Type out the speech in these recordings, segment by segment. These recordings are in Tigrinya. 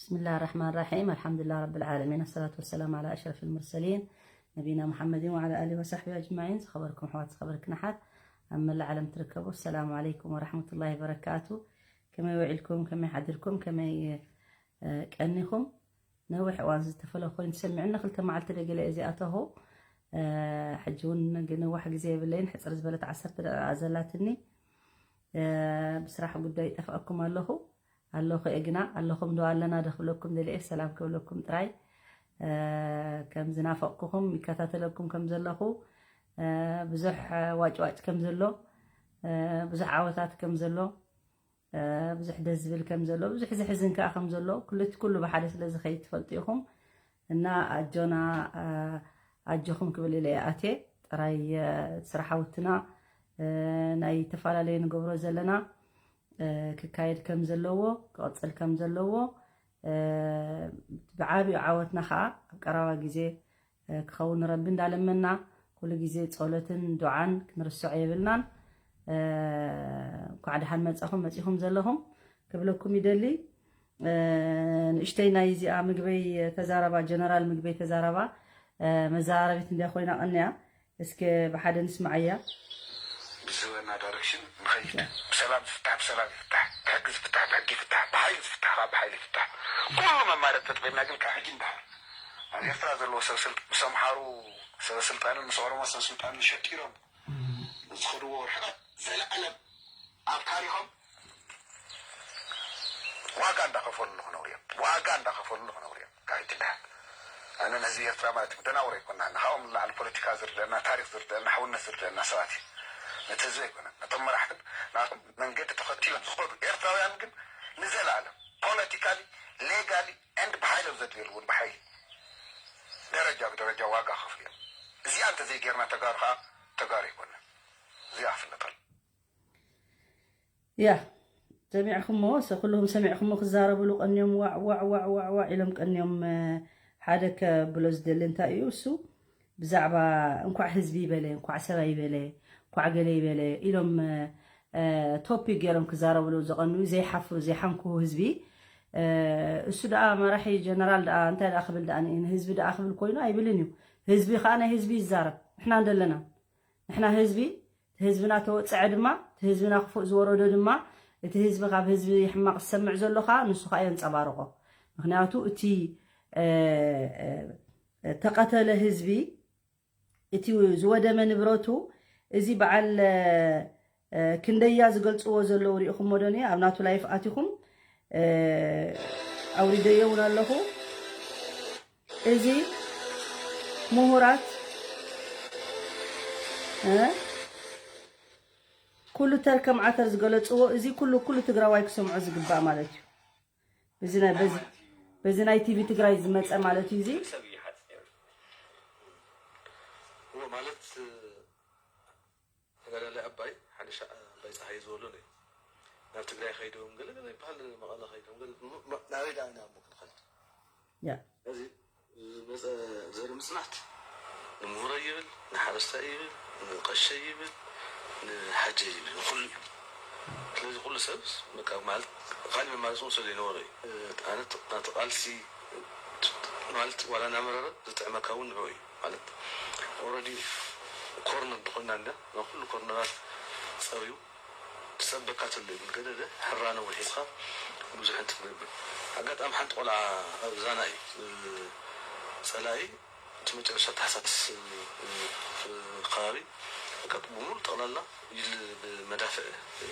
ብስምላህ ራሕማን ራሒም፣ ኣልሓምዱሊላህ ረብል ዓለሚን፣ ኣሰላቱ ወሰላም ዓላ ኣሽረፊል ሙርሰሊን ነቢና ሙሓመድን ወዓላ ኣሊሂ ወሳሕቢሂ ኣጅማዒን። ዝኸበርኩም ኣሕዋት፣ ዝኸበርክን ኣሓት ኣብ መላእ ዓለም ትርከቡ፣ ኣሰላሙ ዓለይኩም ወራሕመቱላሂ ወበረካቱ። ከመይ ውዒልኩም? ከመይ ሓዲርኩም? ከመይ፣ እ፣ ቀኒኹም? ነዊሕ እዋን ዝተፈለኹ ኮይኑ ተሰሚዑኒ። ክልተ መዓልቲ ዶ ገለ እየ ዘይኣተኹ። እ፣ ሕጂ እውን ግ-፣ ነዋሕ ግዜ የብለይን፣ ሕፅር ዝበለት ዓሰርተ ደቂቃ ዘላትኒ። እ፣ ብስራሕ ጉዳይ ይጠፍኣኩም ኣለኹ። ኣለኹ እየ ግና፣ ኣለኹም ዶ ኣለና ዶ ክብለኩም ደልየ፣ ሰላም ክብለኩም ጥራይ። እ፣ ከም ዝናፈቕኩኹም፣ ይከታተለኩም ከም ዘለኹ፣ እ፣ ብዙሕ ዋጭዋጭ ከም ዘሎ፣ እ፣ ብዙሕ ዓወታት ከም ዘሎ፣ እ፣ ብዙሕ ደስ ዝብል ከም ዘሎ፣ ብዙሕ ዘሕዝን ከኣ ከም ዘሎ፣ ኩሉ እቲ ኩሉ ብሓደ ስለ ዝኸይድ ትፈልጡ ኢኹም። እና ኣጆና፣ እ፣ ኣጆኹም ክብል ኢለ እየ ኣትየ። ጥራይ፣ እ፣ ስራሕ ወትና፣ እ፣ ናይ ዝተፈላለየ ንገብሮ ዘለና፣ እ፣ ክካየድ ከም ዘለዎ፣ ክቕጽል ከም ዘለዎ፣ እ፣ ብዓቢኡ ዓወትና ኸኣ ኣብ ቀረባ ግዜ፣ እ፣ ክኸውን ንረቢ እንዳለመና፣ ኩሉ ግዜ ጸሎትን ዱዓን ክንርስዖ የብልናን። እ፣ እንኳዕ ደሓን መጻኹም፣ መጺኹም ዘለኹም ክብለኩም ይደሊ። እ፣ ንእሽተይ ናይ እዚኣ ምግበይ ተዛረባ፣ ጀነራል ምግበይ ተዛረባ፣ እ፣ መዘራረቢት እንድያ ኮይና ቀንያ። እስከ ብሓደ ንስማዓያ። ብዝህበና ዳይሬክሽን ንኸይድ። ብሰላም ዝፍታሕ ብሰላም ይፍታሕ፣ ብሕጊ ዝፍታሕ ብሕጊ ይፍታሕ፣ ብሓይሊ ዝፍታሕ ከዓ ብሓይሊ ይፍታሕ። ኩሉ መማረፂ ተጠቒምና ግን ካብ ሕጂ ንደሓር ኣብ ኤርትራ ዘለዎ ሰብ ስልጣን ምስ ኣምሓሩ ሰብ ስልጣንን ምስ ኦሮሞ ሰብ ስልጣንን ሸጢሮም ዝኸድዎ ርሕቀት ዘለኣለም ኣብ ታሪኾም ዋጋ እንዳኸፈሉ ክነብሩ እዮም። ዋጋ እንዳኸፈሉ ክነብሩ እዮም። ካብ ሕጂ ንደሓር ኣነ ንህዝቢ ኤርትራ ማለት እዩ፣ ደናውር ኣይኮና። ንኻኦም ንላዕሊ ፖለቲካ ዝርድአና፣ ታሪኽ ዝርድአና፣ ሕውነት ዝርድአና ሰባት እዩ። ነቲ ህዝቢ ኣይኮነን። ነቶም መራሕትን ናቶም መንገዲ ተኸቲሎም ዝኸዱ ኤርትራውያን ግን ንዘለኣለም ፖለቲካሊ፣ ሌጋሊ ኤንድ ብሓይሊ ኣብ ዘድልየሉ እውን ብሓይሊ ደረጃ ብደረጃ ዋጋ ከፍሉ እዮም። እዚኣ እንተዘይጌርና ተጋሩ ከዓ ተጋሩ ኣይኮነን። እዚኣ ክፍለጠሉ። ያ፣ ሰሚዕኹሞ፣ ሰ-፣ ኩልኹም ሰሚዕኹሞ ክዛረብሉ ቀንዮም ዋዕ፣ ዋዕ፣ ዋዕ፣ ዋዕ፣ ዋዕ ኢሎም ቀንዮም። እ፣ ሓደ ከብሎ ዝደሊ እንታይ እዩ እሱ? ብዛዕባ እንኳዕ ህዝቢ ይበለ፣ እንኳዕ ሰብኣይ ይበለ፣ እንኳዕ ገለ ይበለ ኢሎም፣ እ፣ እ፣ ቶፒክ ገይሮም ክዛረብሉ ዝቐንዩ ዘይሓፍሩ፣ ዘይሓንኩ ህዝቢ። እ፣ እሱ ደኣ መራሒ ጀነራል ደኣ እንታይ ደኣ ክብል ደኣ ን-፣ ንህዝቢ ደኣ ክብል ኮይኑ ኣይብልን እዩ። ህዝቢ ኸኣ ናይ ህዝቢ ይዛረብ። ንሕና እንደለና። ንሕና ህዝቢ፣ እቲ ህዝብና ተወጽዐ ድማ፣ እቲ ህዝብና ክፉእ ዝወረዶ ድማ፣ እቲ ህዝቢ ካብ ህዝቢ ሕማቕ ዝሰምዕ ዘሎ ኸኣ ንሱ ኸኣ የንጸባርቖ። ምኽንያቱ እቲ፣ እ፣ እ፣ ተቐተለ ህዝቢ፣ እቲ ዝወደመ ንብረቱ፣ እዚ በዓል፣ እ፣ እ፣ ክንደያ ዝገልጽዎ ዘለዉ ሪኢኹሞ ዶ? ኣብ ናቱ ላይፍ ኣቲኹም፣ እ፣ ኣውሪደዮ እውን ኣለኹ። እዚ ምሁራት፣ እ፣ ኩሉ ተርከም ዓተር ዝገለጽዎ፣ እዚ ኩሉ፣ ኩሉ ትግራዋይ ክሰምዖ ዝግባእ ማለት እዩ። በዚ ናይ፣ በዚ፣ በዚ ናይ ቲቪ ትግራይ ዝመጸ ማለት እዩ እዚ። ሰብ ይሓጽ ነይሩ። እዎ ማለት፣ ተጋዳላይ ኣባይ፣ ሓደ ሻዕ ኣባይ ፀሃየ ዝበሎ ነይሩ። ናብ ትግራይ ከይዶም፣ ገለ ገለ ይበሃል፣ መቐለ ከይዶም፣ ገለ ም-፣ ም-፣ ናበይ ደኣ ኢና እሞ ክንኸድ? ያ። እዚ ዝመፀ ዘርኢ ምፅናት ንምሁረይ ይብል፣ ንሓረስታይ ይብል፣ ንቐሸይ ይብል፣ ንሓጀይ ይብል፣ ንኹሉ እዩ። ስለዚ ኩሉ ሰብ በቃ ማለት ካሊእ መማረፂ እውን ስለ ዘይነበሮ እዩ። ኣነ ናቲ ቃልሲ ማለት ዋላ እናመረረ ዝጥዕመካ እውን ንዕኡ እዩ። ማለት ኦልሬዲ ኮርነር ዝኾንና እንዳ ናብ ኩሉ ኮርነራት ፀርዩ ትፀበካ ተሎ እዩ። ገደደ ሕራነ ውሒጥካ ብዙሕ እንትን ትገብር። ኣጋጣሚ ሓንቲ ቆልዓ ኣብዛና እዩ፣ እ፣ ፀላኢ እቲ መጨረሻ ታሕሳስ፣ እ፣ እ፣ ከባቢ በቃ ብሙሉ ጠቕላላ ኢል ብመዳፍዕ፣ እ፣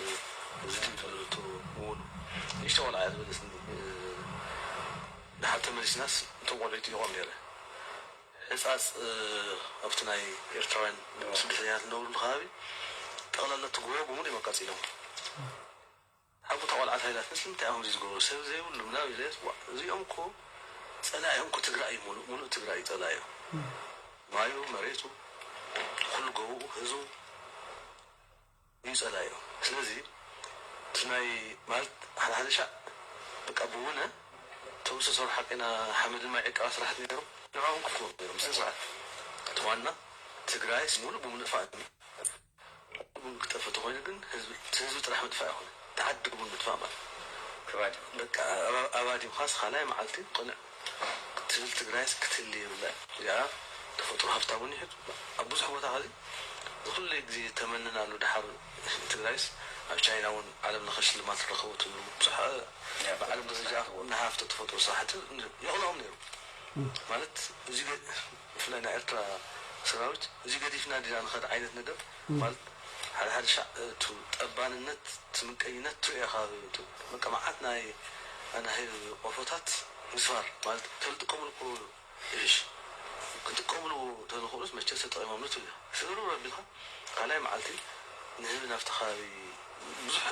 ዝድብደብ ዘሎ እቲ ምውሉ ንእሽቶ ቆልዓ እያ ዝበለትኒ። እ፣ ድሓር ተመሊስናስ እቶም ቆልዑ ይጥይቖም ነይረ። ሕፃፅ፣ እ፣ ኣብቲ ናይ ኤርትራውያን ስደተኛታት ዝነብሩሉ ከባቢ ጠቕላላ እቲ ጎቦ ብሙሉ እዮም ኣቃፂሎም። ሓቁ እታ ቆልዓ እንታይ ኢላት፣ ስለምንታይ እዮም ከምዚ ዝገብሩ? ሰብ ዘይብሉ ምናምን ኢለ፣ ዋ፣ እዚኦም እኮ ጸላኢኦም እኮ ትግራይ እዩ፣ ሙሉእ፣ ሙሉእ ትግራይ እዩ ጸላኢኦም። ማዩ፣ መሬቱ፣ ኩሉ ጎቦኡ፣ ህዝቡ እዩ ጸላኢኦም። ስለዚ እቲ ናይ ማለት ሓደ ሓደ ሻዕ በቃ ብውነ እቶም ዝተሰርሑ ሓቂና ሓመድን ማይ ዕቀባ ስራሕቲ ነይሮም፣ ንዕኦም ክፍትዎም ነይሮም። ስነ ስርዓት እቲ ዋና ትግራይስ ሙሉእ ብሙሉእ ጥፋእ እውን ክጠፍእ ተኾይኑ ግን ህዝቢ፣ ህዝቢ ጥራሕ ምጥፋእ ኣይኮነን። እቲ ዓዲ እውን ምጥፋእ ማለት እዩ። ኣባዲምካ ስኻላይ መዓልቲ ቅንዕ ክትብል ትግራይስ ክትህሊ የብላ። እዚኣ ተፈጥሮ ሃፍታ እውን ይሕት ኣብ ብዙሕ ቦታ ኸዚ ዝኩሉ ግዜ ተመንናሉ ድሓር ትግራይስ ኣብ ቻይና እውን ዓለም ለኸ ሽልማት ረኸቡ ትብሉ ብዙሕ ብዓለም ደረጃ ንሃፍቲ ተፈጥሮ ስራሕቲ የቕንኦም ነይሩ። ማለት እዚ ብፍላይ ናይ ኤርትራ ሰራዊት እዚ ገዲፍና ዲና ንኸድ ዓይነት ነገር ማለት ሓደ ሓደ ሻዕ እቲ ጠባንነት እቲ ምቀኝነት ትሪኦ ኢኻ በቃ መዓት ናይ ኣናህብ ቆፎታት ምስፋር ማለት ተልጥቀሙሉ እኮ ይሕሽ ክጥቀሙሉ ተዝኽእሉስ መቸ ተጠቂሞምሉ ትብል ስሩ ረቢኻ ካልኣይ መዓልቲ ንህብ ናብቲ ከባቢ ብዙሕ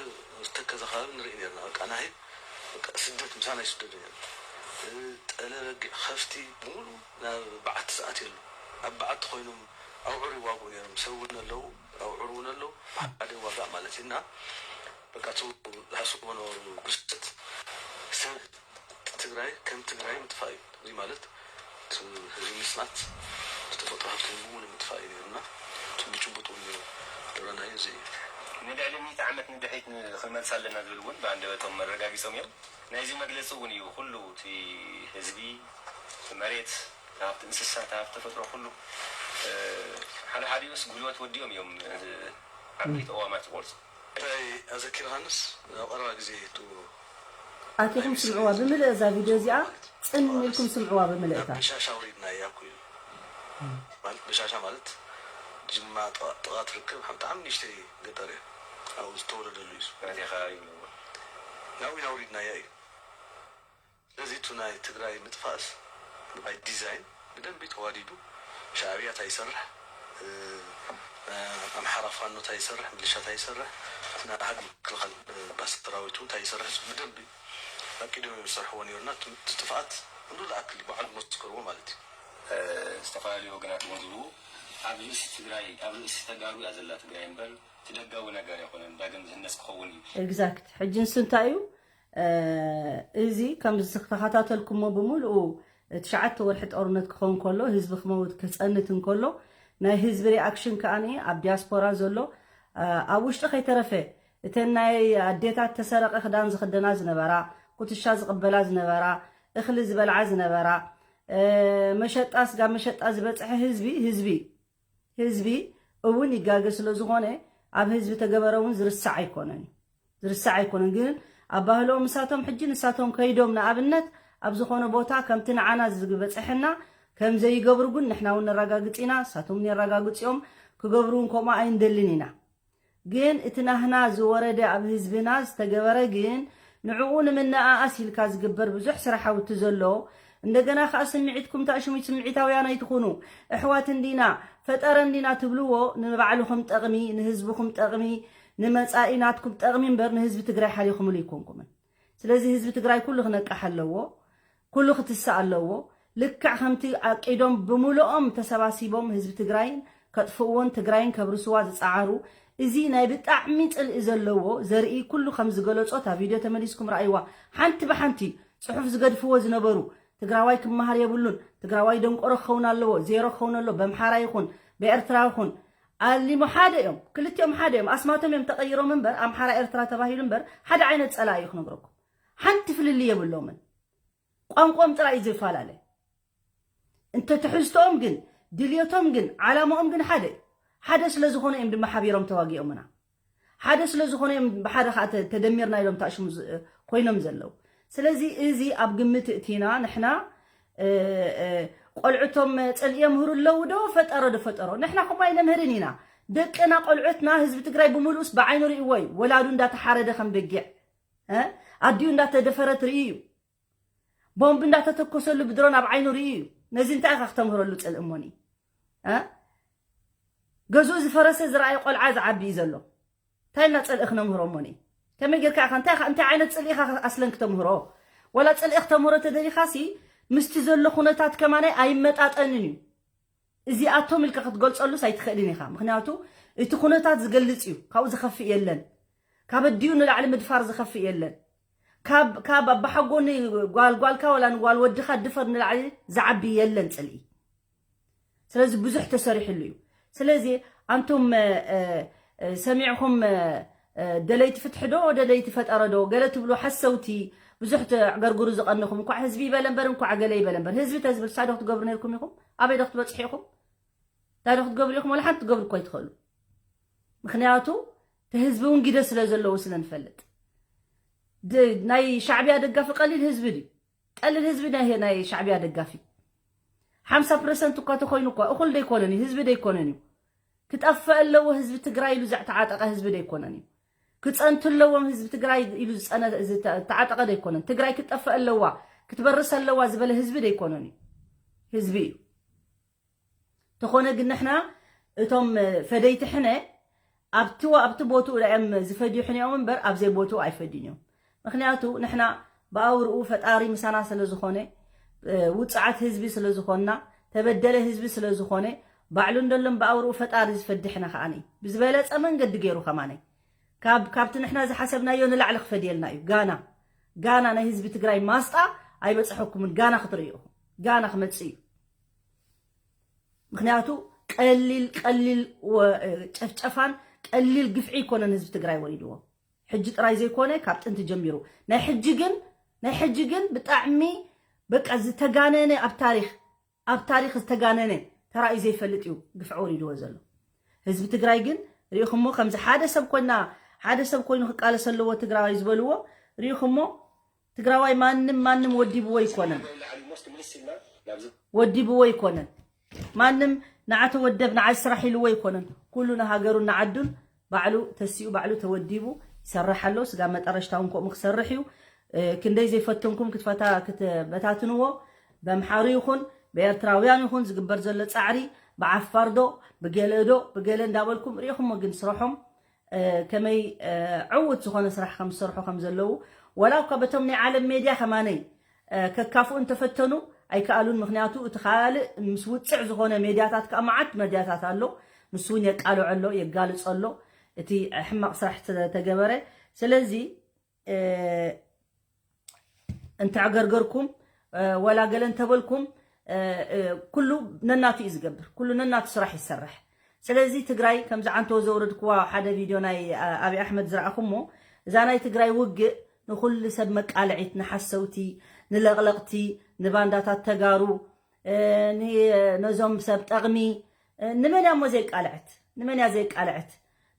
ዝተከዘ ከባቢ ንርኢ ነርና በቃ ናህብ በቃ ስደት ምሳና ይስደዱ ነርና ጠለ በጊዕ ከፍቲ ብሙሉ ናብ በዓቲ ዝኣትየሉ ኣብ በዓቲ ኮይኖም ኣውዕር ይዋግኡ ነይሮም ሰብ እውን ኣለዉ ኣውዕር እውን ኣለዉ ሓደ ዋጋእ ማለት እዩ እና በቃ እቱ ዝሓስብዎ ነበሩ ግስት ሰብ ትግራይ ከም ትግራይ ምጥፋእ እዩ እዚ ማለት ህዝቢ ምፅናት ዝተፈጥሮ ሃብቲ ህዝቢ እውን ምጥፋእ እዩ ነይሩና ብጭቡጥ እውን ደረናዮ እዚ እዩ ንልዕሊ ሚእቲ ዓመት ንድሕሪት ክንመልስ ኣለና ዝብል እውን ብኣንደበቶም መረጋጊፆም እዮም ናይዚ መግለፂ እውን እዩ ኩሉ እቲ ህዝቢ መሬት ሃብቲ እንስሳት ሃብቲ ተፈጥሮ ኩሉ ሓደ ሓዲኡስ ጉልበት ወዲኦም እዮም ዓበይቲ እዋማት ዝቆርፁ እንታይ ኣዘኪርኻንስ ኣብ ቀረባ ግዜ ቱ ኣቲኹም ስምዕዋ ብምልእ እዛ ቪድዮ እዚኣ ፅን ኢልኩም ስምዕዋ ብምልእታ በሻሻ ውሪድና እያ ኩሉ ማለት በሻሻ ማለት ጅማ ጥቓ ትርከብ ሓምጣዓም ንእሽተይ ገጠር እያ ኣብኡ ዝተወለደሉ እዩ ናብኡ ኢና ውሪድናያ እዩ ስለዚ እቱ ናይ ትግራይ ምጥፋእስ by design ብደንቢ ተዋዲዱ ሻዕብያ ታይ ይሰርሕ ኣምሓራ ፋኖ ታይ ይሰርሕ ምልሻ ታይ ይሰርሕ እቲ ናይ ሃገር ምክልኻል ባስ ሰራዊቱ ታይ ይሰርሕ ብደንቢ ኣቂዶም እዮም ዝሰርሕዎ ነይሩና እቲ ጥፍኣት ክንዱ ዝኣክል በዓሉ መስከርዎ ማለት እዩ ዝተፈላለዩ ወገናት እውን ዝብሉ ኣብ ርእሲ ትግራይ ኣብ ርእሲ ተጋሩ እያ ዘላ ትግራይ እምበር እቲ ደጋዊ ነገር ኣይኮነን ዳግም ዝህነፅ ክኸውን እዩ exact ሕጂ ንሱ እንታይ እዩ እዚ ከም ዝተኸታተልኩሞ ብምልኡ ትሽዓተ ወርሒ ጦርነት ክኸውን ከሎ ህዝቢ ክመውት ክፀንት እንከሎ ናይ ህዝቢ reaction ከዓ ኣብ ዲያስፖራ ዘሎ ኣብ ውሽጢ ከይተረፈ እተን ናይ ኣዴታት ተሰረቀ ክዳን ዝኽደና ዝነበራ ኩትሻ ዝቕበላ ዝነበራ እኽሊ ዝበልዓ ዝነበራ መሸጣ ስጋ መሸጣ ዝበፅሐ ህዝቢ ህዝቢ ህዝቢ እውን ይጋገ ስለ ዝኾነ ኣብ ህዝቢ ተገበረ እውን ዝርሳዕ ኣይኮነን ዝርሳዕ ኣይኮነን ግን ኣብ ባህልኦም ንሳቶም ሕጂ ንሳቶም ከይዶም ንኣብነት ኣብ ዝኾነ ቦታ ከምቲ ንዓና ዝበፅሐና ከም ዘይገብሩ ግን ንሕና እውን ነረጋግፅ ኢና ንሳቶም እውን የረጋግፅኦም ክገብሩ እውን ከምኡ ኣይንደልን ኢና ግን እቲ ናህና ዝወረደ ኣብ ህዝብና ዝተገበረ ግን ንዕኡ ንምንኣኣስ ኢልካ ዝግበር ብዙሕ ስራሕ ውቲ ዘሎ እንደገና ከዓ ስምዒትኩም ታሽሙት ስምዒታውያን ኣይትኹኑ እሕዋት እንዲና ፈጠረ እንዲና ትብልዎ ንባዕልኹም ጠቕሚ ንህዝብኹም ጠቕሚ ንመፃኢ ናትኩም ጠቕሚ እምበር ንህዝቢ ትግራይ ሓሊኹምሉ ኣይኮንኩምን ስለዚ ህዝቢ ትግራይ ኩሉ ክነቅሕ ኣለዎ ኩሉ ክትስእ ኣለዎ ልክዕ ከምቲ ኣቂዶም ብምልኦም ተሰባሲቦም ህዝቢ ትግራይን ከጥፍእዎን ትግራይን ከብርስዋ ዝፀዓሩ እዚ ናይ ብጣዕሚ ፅልኢ ዘለዎ ዘርኢ ኩሉ ከም ዝገለፆ እታ ቪድዮ ተመሊስኩም ረኣይዋ ሓንቲ ብሓንቲ ፅሑፍ ዝገድፍዎ ዝነበሩ ትግራዋይ ክመሃር የብሉን ትግራዋይ ደንቆሮ ክኸውን ኣለዎ ዜሮ ክኸውን ኣሎ በምሓራ ይኹን ብኤርትራ ይኹን ኣሊሞ ሓደ እዮም ክልቲኦም ሓደ እዮም ኣስማቶም እዮም ተቐይሮም እምበር ኣምሓራ ኤርትራ ተባሂሉ እምበር ሓደ ዓይነት ፀላኢ እዩ ክነግረኩም ሓንቲ ፍልልይ የብሎምን ቋንቋኦም ጥራይ እዩ ዝፈላለ እንተ ትሕዝቶኦም ግን ድልየቶም ግን ዓላማኦም ግን ሓደ ሓደ ስለ ዝኾነ እዮም ድማ ሓቢሮም ተዋጊኦምና ሓደ ስለ ዝኾነ እዮም ብሓደ ከዓ ተደሚርና ኢሎም ታሽሙ ኮይኖም ዘለዉ ስለዚ እዚ ኣብ ግምት እእቲና ንሕና ቆልዕቶም ፅልኢ የምህሩ ኣለዉ ዶ ፈጠሮ ዶ ፈጠሮ ንሕና ከምኡ ኣይነምህርን ኢና ደቅና ቆልዑትና ህዝቢ ትግራይ ብምሉኡስ ብዓይኑ ርእዎ እዩ ወላዱ እንዳተሓረደ ከም በጊዕ ኣዲኡ እንዳተደፈረ ትርኢ እዩ ቦምብ እንዳተተኮሰሉ ብድሮን ኣብ ዓይኑ ርእዩ እዩ ነዚ እንታይ ኢኻ ክተምህረሉ ፅልኢ እሞኒ ገዝኡ ዝፈረሰ ዝረኣየ ቆልዓ ዝዓቢ እዩ ዘሎ እንታይ ኢልና ፅልኢ ክነምህሮ እሞኒ ከመይ ጌርካ ኢኻ እንታይ እንታይ ዓይነት ፅልኢ ኢኻ ኣስለን ክተምህሮ ወላ ፅልኢ ክተምህሮ ተደሊኻሲ ምስቲ ዘሎ ኩነታት ከማናይ ኣይመጣጠንን እዩ እዚኣቶም ኢልካ ክትገልፀሉስ ኣይትኽእልን ኢኻ ምክንያቱ እቲ ኩነታት ዝገልፅ እዩ ካብኡ ዝኸፍእ የለን ካብ ኣዲኡ ንላዕሊ ምድፋር ዝኸፍእ የለን ካብ ካብ ኣባሓጎኒ ጓል ጓልካ ወላ ንጓል ወድኻ ድፈር ንላዕሊ ዝዓቢ የለን ፅልኢ ስለዚ ብዙሕ ተሰሪሕሉ እዩ ስለዚ ኣንቱም ሰሚዕኹም ደለይቲ ፍትሒ ዶ ደለይቲ ፈጠረ ዶ ገለ ትብሉ ሓሰውቲ ብዙሕ ተዕገርግሩ ዝቐንኹም፣ እንኳዕ ህዝቢ ይበለ እምበር፣ እንኳዕ ገለ ይበለ እምበር፣ ህዝቢ ተዝብል ሳዶ ክትገብሩ ነርኩም ኢኹም? ኣበይ ዶ ክትበጽሑ ኢኹም? እንታይ ዶ ክትገብሩ ኢኹም? ወላ ሓንቲ ክትገብሩ እኮ ኣይትኽእሉ። ምኽንያቱ እቲ ህዝቢ እውን ግደ ስለ ዘለዎ ስለ ንፈልጥ። ድ-፣ ናይ ሻዕብያ ደጋፊ ቀሊል ህዝቢ ድዩ? ቀሊል ህዝቢ ናይ፣ ናይ ሻዕብያ ደጋፊ ሓምሳ ፐርሰንት እኳ ተኮይኑ እኳ እኹል ደይኮነን እዩ፣ ህዝቢ ደይኮነን እዩ። ክጠፍእ ኣለዎ ህዝቢ ትግራይ ኢሉ ዘዕተዓጠቐ ህዝቢ ደይኮነን እዩ። ክጸንቱ ኣለዎም ህዝቢ ትግራይ ኢሉ ዝጸነ-፣ ዝተ-፣ ዝተዓጠቐ ደይኮነን። ትግራይ ክትጠፍእ ኣለዋ፣ ክትበርስ ኣለዋ ዝበለ ህዝቢ ደይኮነን እዩ። ህዝቢ እዩ። ተኾነ ግን ንሕና እቶም ፈደይቲ ሕነ ኣብቲ፣ ኣብቲ ቦትኡ እዮም ዝፈድዩ ሕነ እዮም እምበር ኣብ ዘይቦትኡ ኣይፈድዩን እዮም። ምኽንያቱ ንሕና ብኣውርኡ ፈጣሪ ምሳና ስለ ዝኾነ፣ እ፣ ውጽዓት ህዝቢ ስለ ዝኾንና፣ ተበደለ ህዝቢ ስለ ዝኾነ፣ ባዕሉ እንደሎም ብኣውርኡ ፈጣሪ ዝፈዲ ሕነ ከኣኒ ብዝበለጸ መንገዲ ገይሩ ከማነይ ካብ፣ ካብቲ ንሕና ዝሓሰብናዮ ንላዕሊ ክፈድየልና እዩ። ጋና፣ ጋና ናይ ህዝቢ ትግራይ ማስጣ ኣይበጽሐኩምን። ጋና ክትርእዩ ኢኹም። ጋና ክመጽእ እዩ። ምኽንያቱ ቀሊል፣ ቀሊል ወ-፣ ጨፍጨፋን ቀሊል ግፍዒ ኣይኮነን ህዝቢ ትግራይ ወሪድዎ። ሕጂ ጥራይ ዘይኮነ ካብ ጥንቲ ጀሚሩ። ናይ ሕጂ ግን፣ ናይ ሕጂ ግን ብጣዕሚ በቃ ዝተጋነነ ኣብ ታሪኽ፣ ኣብ ታሪኽ ዝተጋነነ ተራእዩ ዘይፈልጥ እዩ ግፍዒ ወሪድዎ ዘሎ። ህዝቢ ትግራይ ግን ሪኢኹሞ ከምዚ ሓደ ሰብ ኮይና፣ ሓደ ሰብ ኮይኑ ክቃለስ ኣለዎ ትግራዋይ ዝበልዎ ሪኢኹሞ ትግራዋይ ማንም፣ ማንም ወዲብዎ ኣይኮነን። ወዲብዎ ኣይኮነን። ማንም ንዓ ተወደብ፣ ንዓ ስራሕ ኢልዎ ኣይኮነን። ኩሉ ንሃገሩን ንዓዱን ባዕሉ ተሲኡ፣ ባዕሉ ተወዲቡ ይሰርሕ ኣሎ። ስጋ መጠረሽታ እውን ከምኡ ክሰርሕ እዩ። እ፣ ክንደይ ዘይፈተንኩም ክትፈታ-፣ ክትበታትንዎ፣ በምሓሩ ይኹን ብኤርትራውያን ይኹን ዝግበር ዘሎ ጻዕሪ፣ ብዓፋር ዶ፣ ብገለ ዶ፣ ብገለ እንዳበልኩም ሪኢኹሞ ግን ስረሖም እ፣ ከመይ፣ እ፣ ዕዉት ዝኾነ ስራሕ ከም ዝሰርሑ ከም ዘለዉ፣ ወላ እኳ በቶም ናይ ዓለም ሜድያ ከማነይ፣ እ፣ ከካፍኡ እንተፈተኑ ኣይከኣሉን። ምኽንያቱ እቲ ካልእ ምስ ውጽዕ ዝኾነ ሜድያታት ከኣ መዓት ሜድያታት ኣሎ። ንሱ እውን የቃልዖ ኣሎ፣ የጋልጾ ኣሎ። እቲ ሕማቕ ስራሕ ዝተገበረ። ስለዚ፣ እ፣ እንተዕገርገርኩም፣ እ፣ ወላ ገለ እንተበልኩም፣ እ፣ እ፣ ኩሉ ነናቱ እዩ ዝገብር፣ ኩሉ ነናቱ ስራሕ ይሰርሕ። ስለዚ ትግራይ ከምዚ ዓንቶ ዘውረድክዋ ሓደ ቪድዮ ናይ፣ እ፣ ኣብይ ኣሕመድ ዝረኣኹሞ፣ እዛ ናይ ትግራይ ውግእ ንኹሉ ሰብ መቃልዒት፣ ንሓሰውቲ፣ ንለቕለቕቲ፣ ንባንዳታት ተጋሩ፣ እ፣ ን-፣ ነዞም ሰብ ጠቕሚ፣ እ፣ ንመን እያ እሞ ዘይቃልዐት? ንመን እያ ዘይቃልዐት?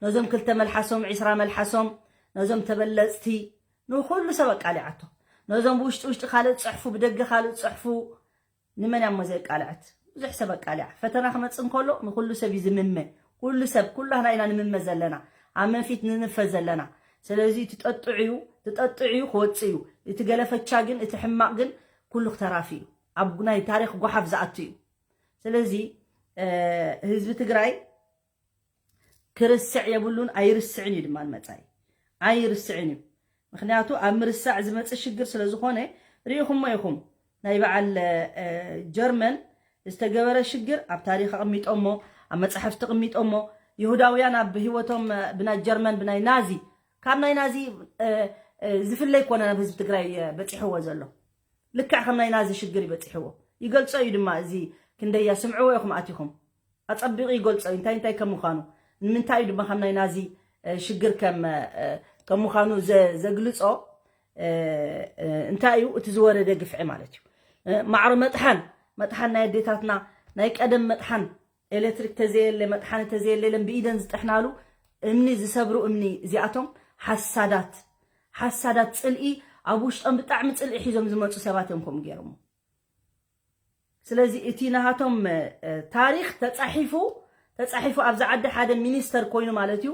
ነዞም ክልተ መልሓሶም፣ ዒስራ መልሓሶም፣ ነዞም ተበለጽቲ፣ ንኹሉ ሰብ ኣቃሊዓቶ። ነዞም ብውሽጢ ውሽጢ ካልእ ዝጽሕፉ፣ ብደገ ካልእ ዝጽሕፉ፣ ንመን እያ እሞ ዘቃልዐት? ብዙሕ ሰብ ኣቃሊዓ። ፈተና ክመጽእ እንከሎ ንኹሉ ሰብ እዩ ዝምመ። ኩሉ ሰብ፣ ኩላህና ኢና ንምመ ዘለና። ኣብ መንፊት ንንፈ ዘለና። ስለዚ እቲ ጠጥዑ እዩ፣ እቲ ጠጥዑ እዩ ክወጽእ እዩ። እቲ ገለፈቻ ግን፣ እቲ ሕማቕ ግን ኩሉ ክተራፊ እዩ። ኣብ ናይ ታሪኽ ጓሓፍ ዝኣቱ እዩ። ስለዚ፣ እ፣ ህዝቢ ትግራይ ክርስዕ የብሉን፣ ኣይርስዕን እዩ ድማ ንመጻኢ። ኣይርስዕን እዩ። ምኽንያቱ ኣብ ምርሳዕ ዝመጽእ ሽግር ስለ ዝኾነ ርኢኹሞ ኢኹም። ናይ በዓል፣ እ፣ ጀርመን ዝተገበረ ሽግር ኣብ ታሪኽ ኣቕሚጦሞ፣ ኣብ መጻሕፍቲ ኣቕሚጦሞ። ይሁዳውያን ኣብ ህይወቶም፣ እ፣ ብናይ ጀርመን፣ ብናይ ናዚ፣ ካብ ናይ ናዚ፣ እ፣ እ፣ ዝፍለ ኣይኮነን ኣብ ህዝቢ ትግራይ፣ እ፣ በጺሕዎ ዘሎ። ልክዕ ከም ናይ ናዚ ሽግር እዩ በጺሕዎ። ይገልጾ እዩ ድማ እዚ ክንደያ፣ ስምዕዎ ኢኹም ኣቲኹም። ኣጸቢቑ ይገልጾ እዩ እንታይ እንታይ ከም ምዃኑ። ንምንታይ እዩ ድማ ከም ናይ ናዚ፣ እ፣ ሽግር ከም፣ እ፣ ከም ምዃኑ ዘ-፣ ዘግልጾ፣ እ፣ እ፣ እንታይ እዩ እቲ ዝወረደ ግፍዒ ማለት እዩ። እ፣ ማዕሮ መጥሓን፣ መጥሓን ናይ ኣዴታትና፣ ናይ ቀደም መጥሓን፣ ኤሌክትሪክ ተዘየለ፣ መጥሓኒ ተዘየለ ኢለን ብኢደን ዝጥሕናሉ፣ እምኒ ዝሰብሩ እምኒ፣ እዚኣቶም ሓሳዳት፣ ሓሳዳት ጽልኢ ኣብ ውሽጦም ብጣዕሚ ጽልኢ ሒዞም ዝመጹ ሰባት እዮም ከምኡ ገይሮሞ። ስለዚ እቲ ናሃቶም፣ እ፣ ታሪኽ ተጻሒፉ፣ ተጻሒፉ ኣብዛ ዓዲ ሓደ ሚኒስተር ኮይኑ ማለት እዩ።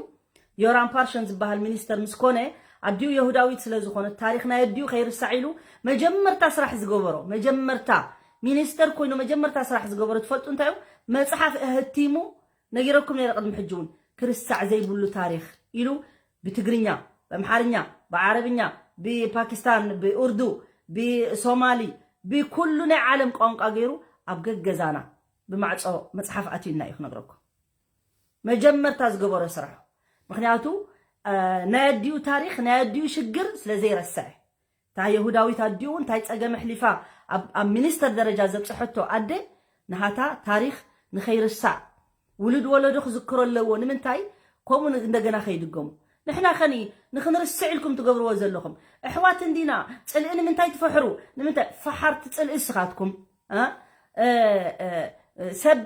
ዮራም ፓርሸን ዝበሃል ሚኒስተር ምስ ኮነ፣ ኣዲኡ የሁዳዊት ስለ ዝኾነት፣ ታሪኽ ናይ ኣዲኡ ከይርሳዕ ኢሉ መጀመርታ ስራሕ ዝገበሮ፣ መጀመርታ ሚኒስተር ኮይኑ መጀመርታ ስራሕ ዝገበሮ ትፈልጡ እንታይ እዩ? መጽሓፍ ኣህቲሙ፣ ነጊረኩም ነይረ ቅድሚ ሕጂ እውን፣ ክርሳዕ ዘይብሉ ታሪኽ ኢሉ ብትግርኛ፣ ብኣምሓርኛ፣ ብዓረብኛ፣ ብፓኪስታን፣ ብኡርዱ፣ ብሶማሊ፣ ብኩሉ ናይ ዓለም ቋንቋ ገይሩ ኣብ ገገዛና ብማዕጾ መጽሓፍ ኣትዩና እዩ ክነግረኩም። መጀመርታ ዝገበሮ ስራሕ። ምኽንያቱ፣ እ፣ ናይ ኣዲኡ ታሪኽ፣ ናይ ኣዲኡ ሽግር ስለ ዘይረስዐ። እታ የሁዳዊት ኣዲኡ እንታይ ጸገም ኣሕሊፋ ኣብ፣ ኣብ ሚኒስተር ደረጃ ዘብጽሐቶ ኣደ፣ ንሃታ ታሪኽ ንኸይርሳዕ፣ ውሉድ ወለዶ ክዝክሮ ኣለዎ። ንምንታይ? ከምኡ ን-፣ እንደገና ከይድገሙ። ንሕና ኸኒ ንኽንርስዕ ኢልኩም ትገብርዎ ዘለኹም? ኣሕዋት እንዲና። ጽልኢ ንምንታይ ትፈሕሩ? ንምንታይ ፈሓርቲ ጽልኢ እስኻትኩም? እ? እ፣ እ፣ ሰብ፣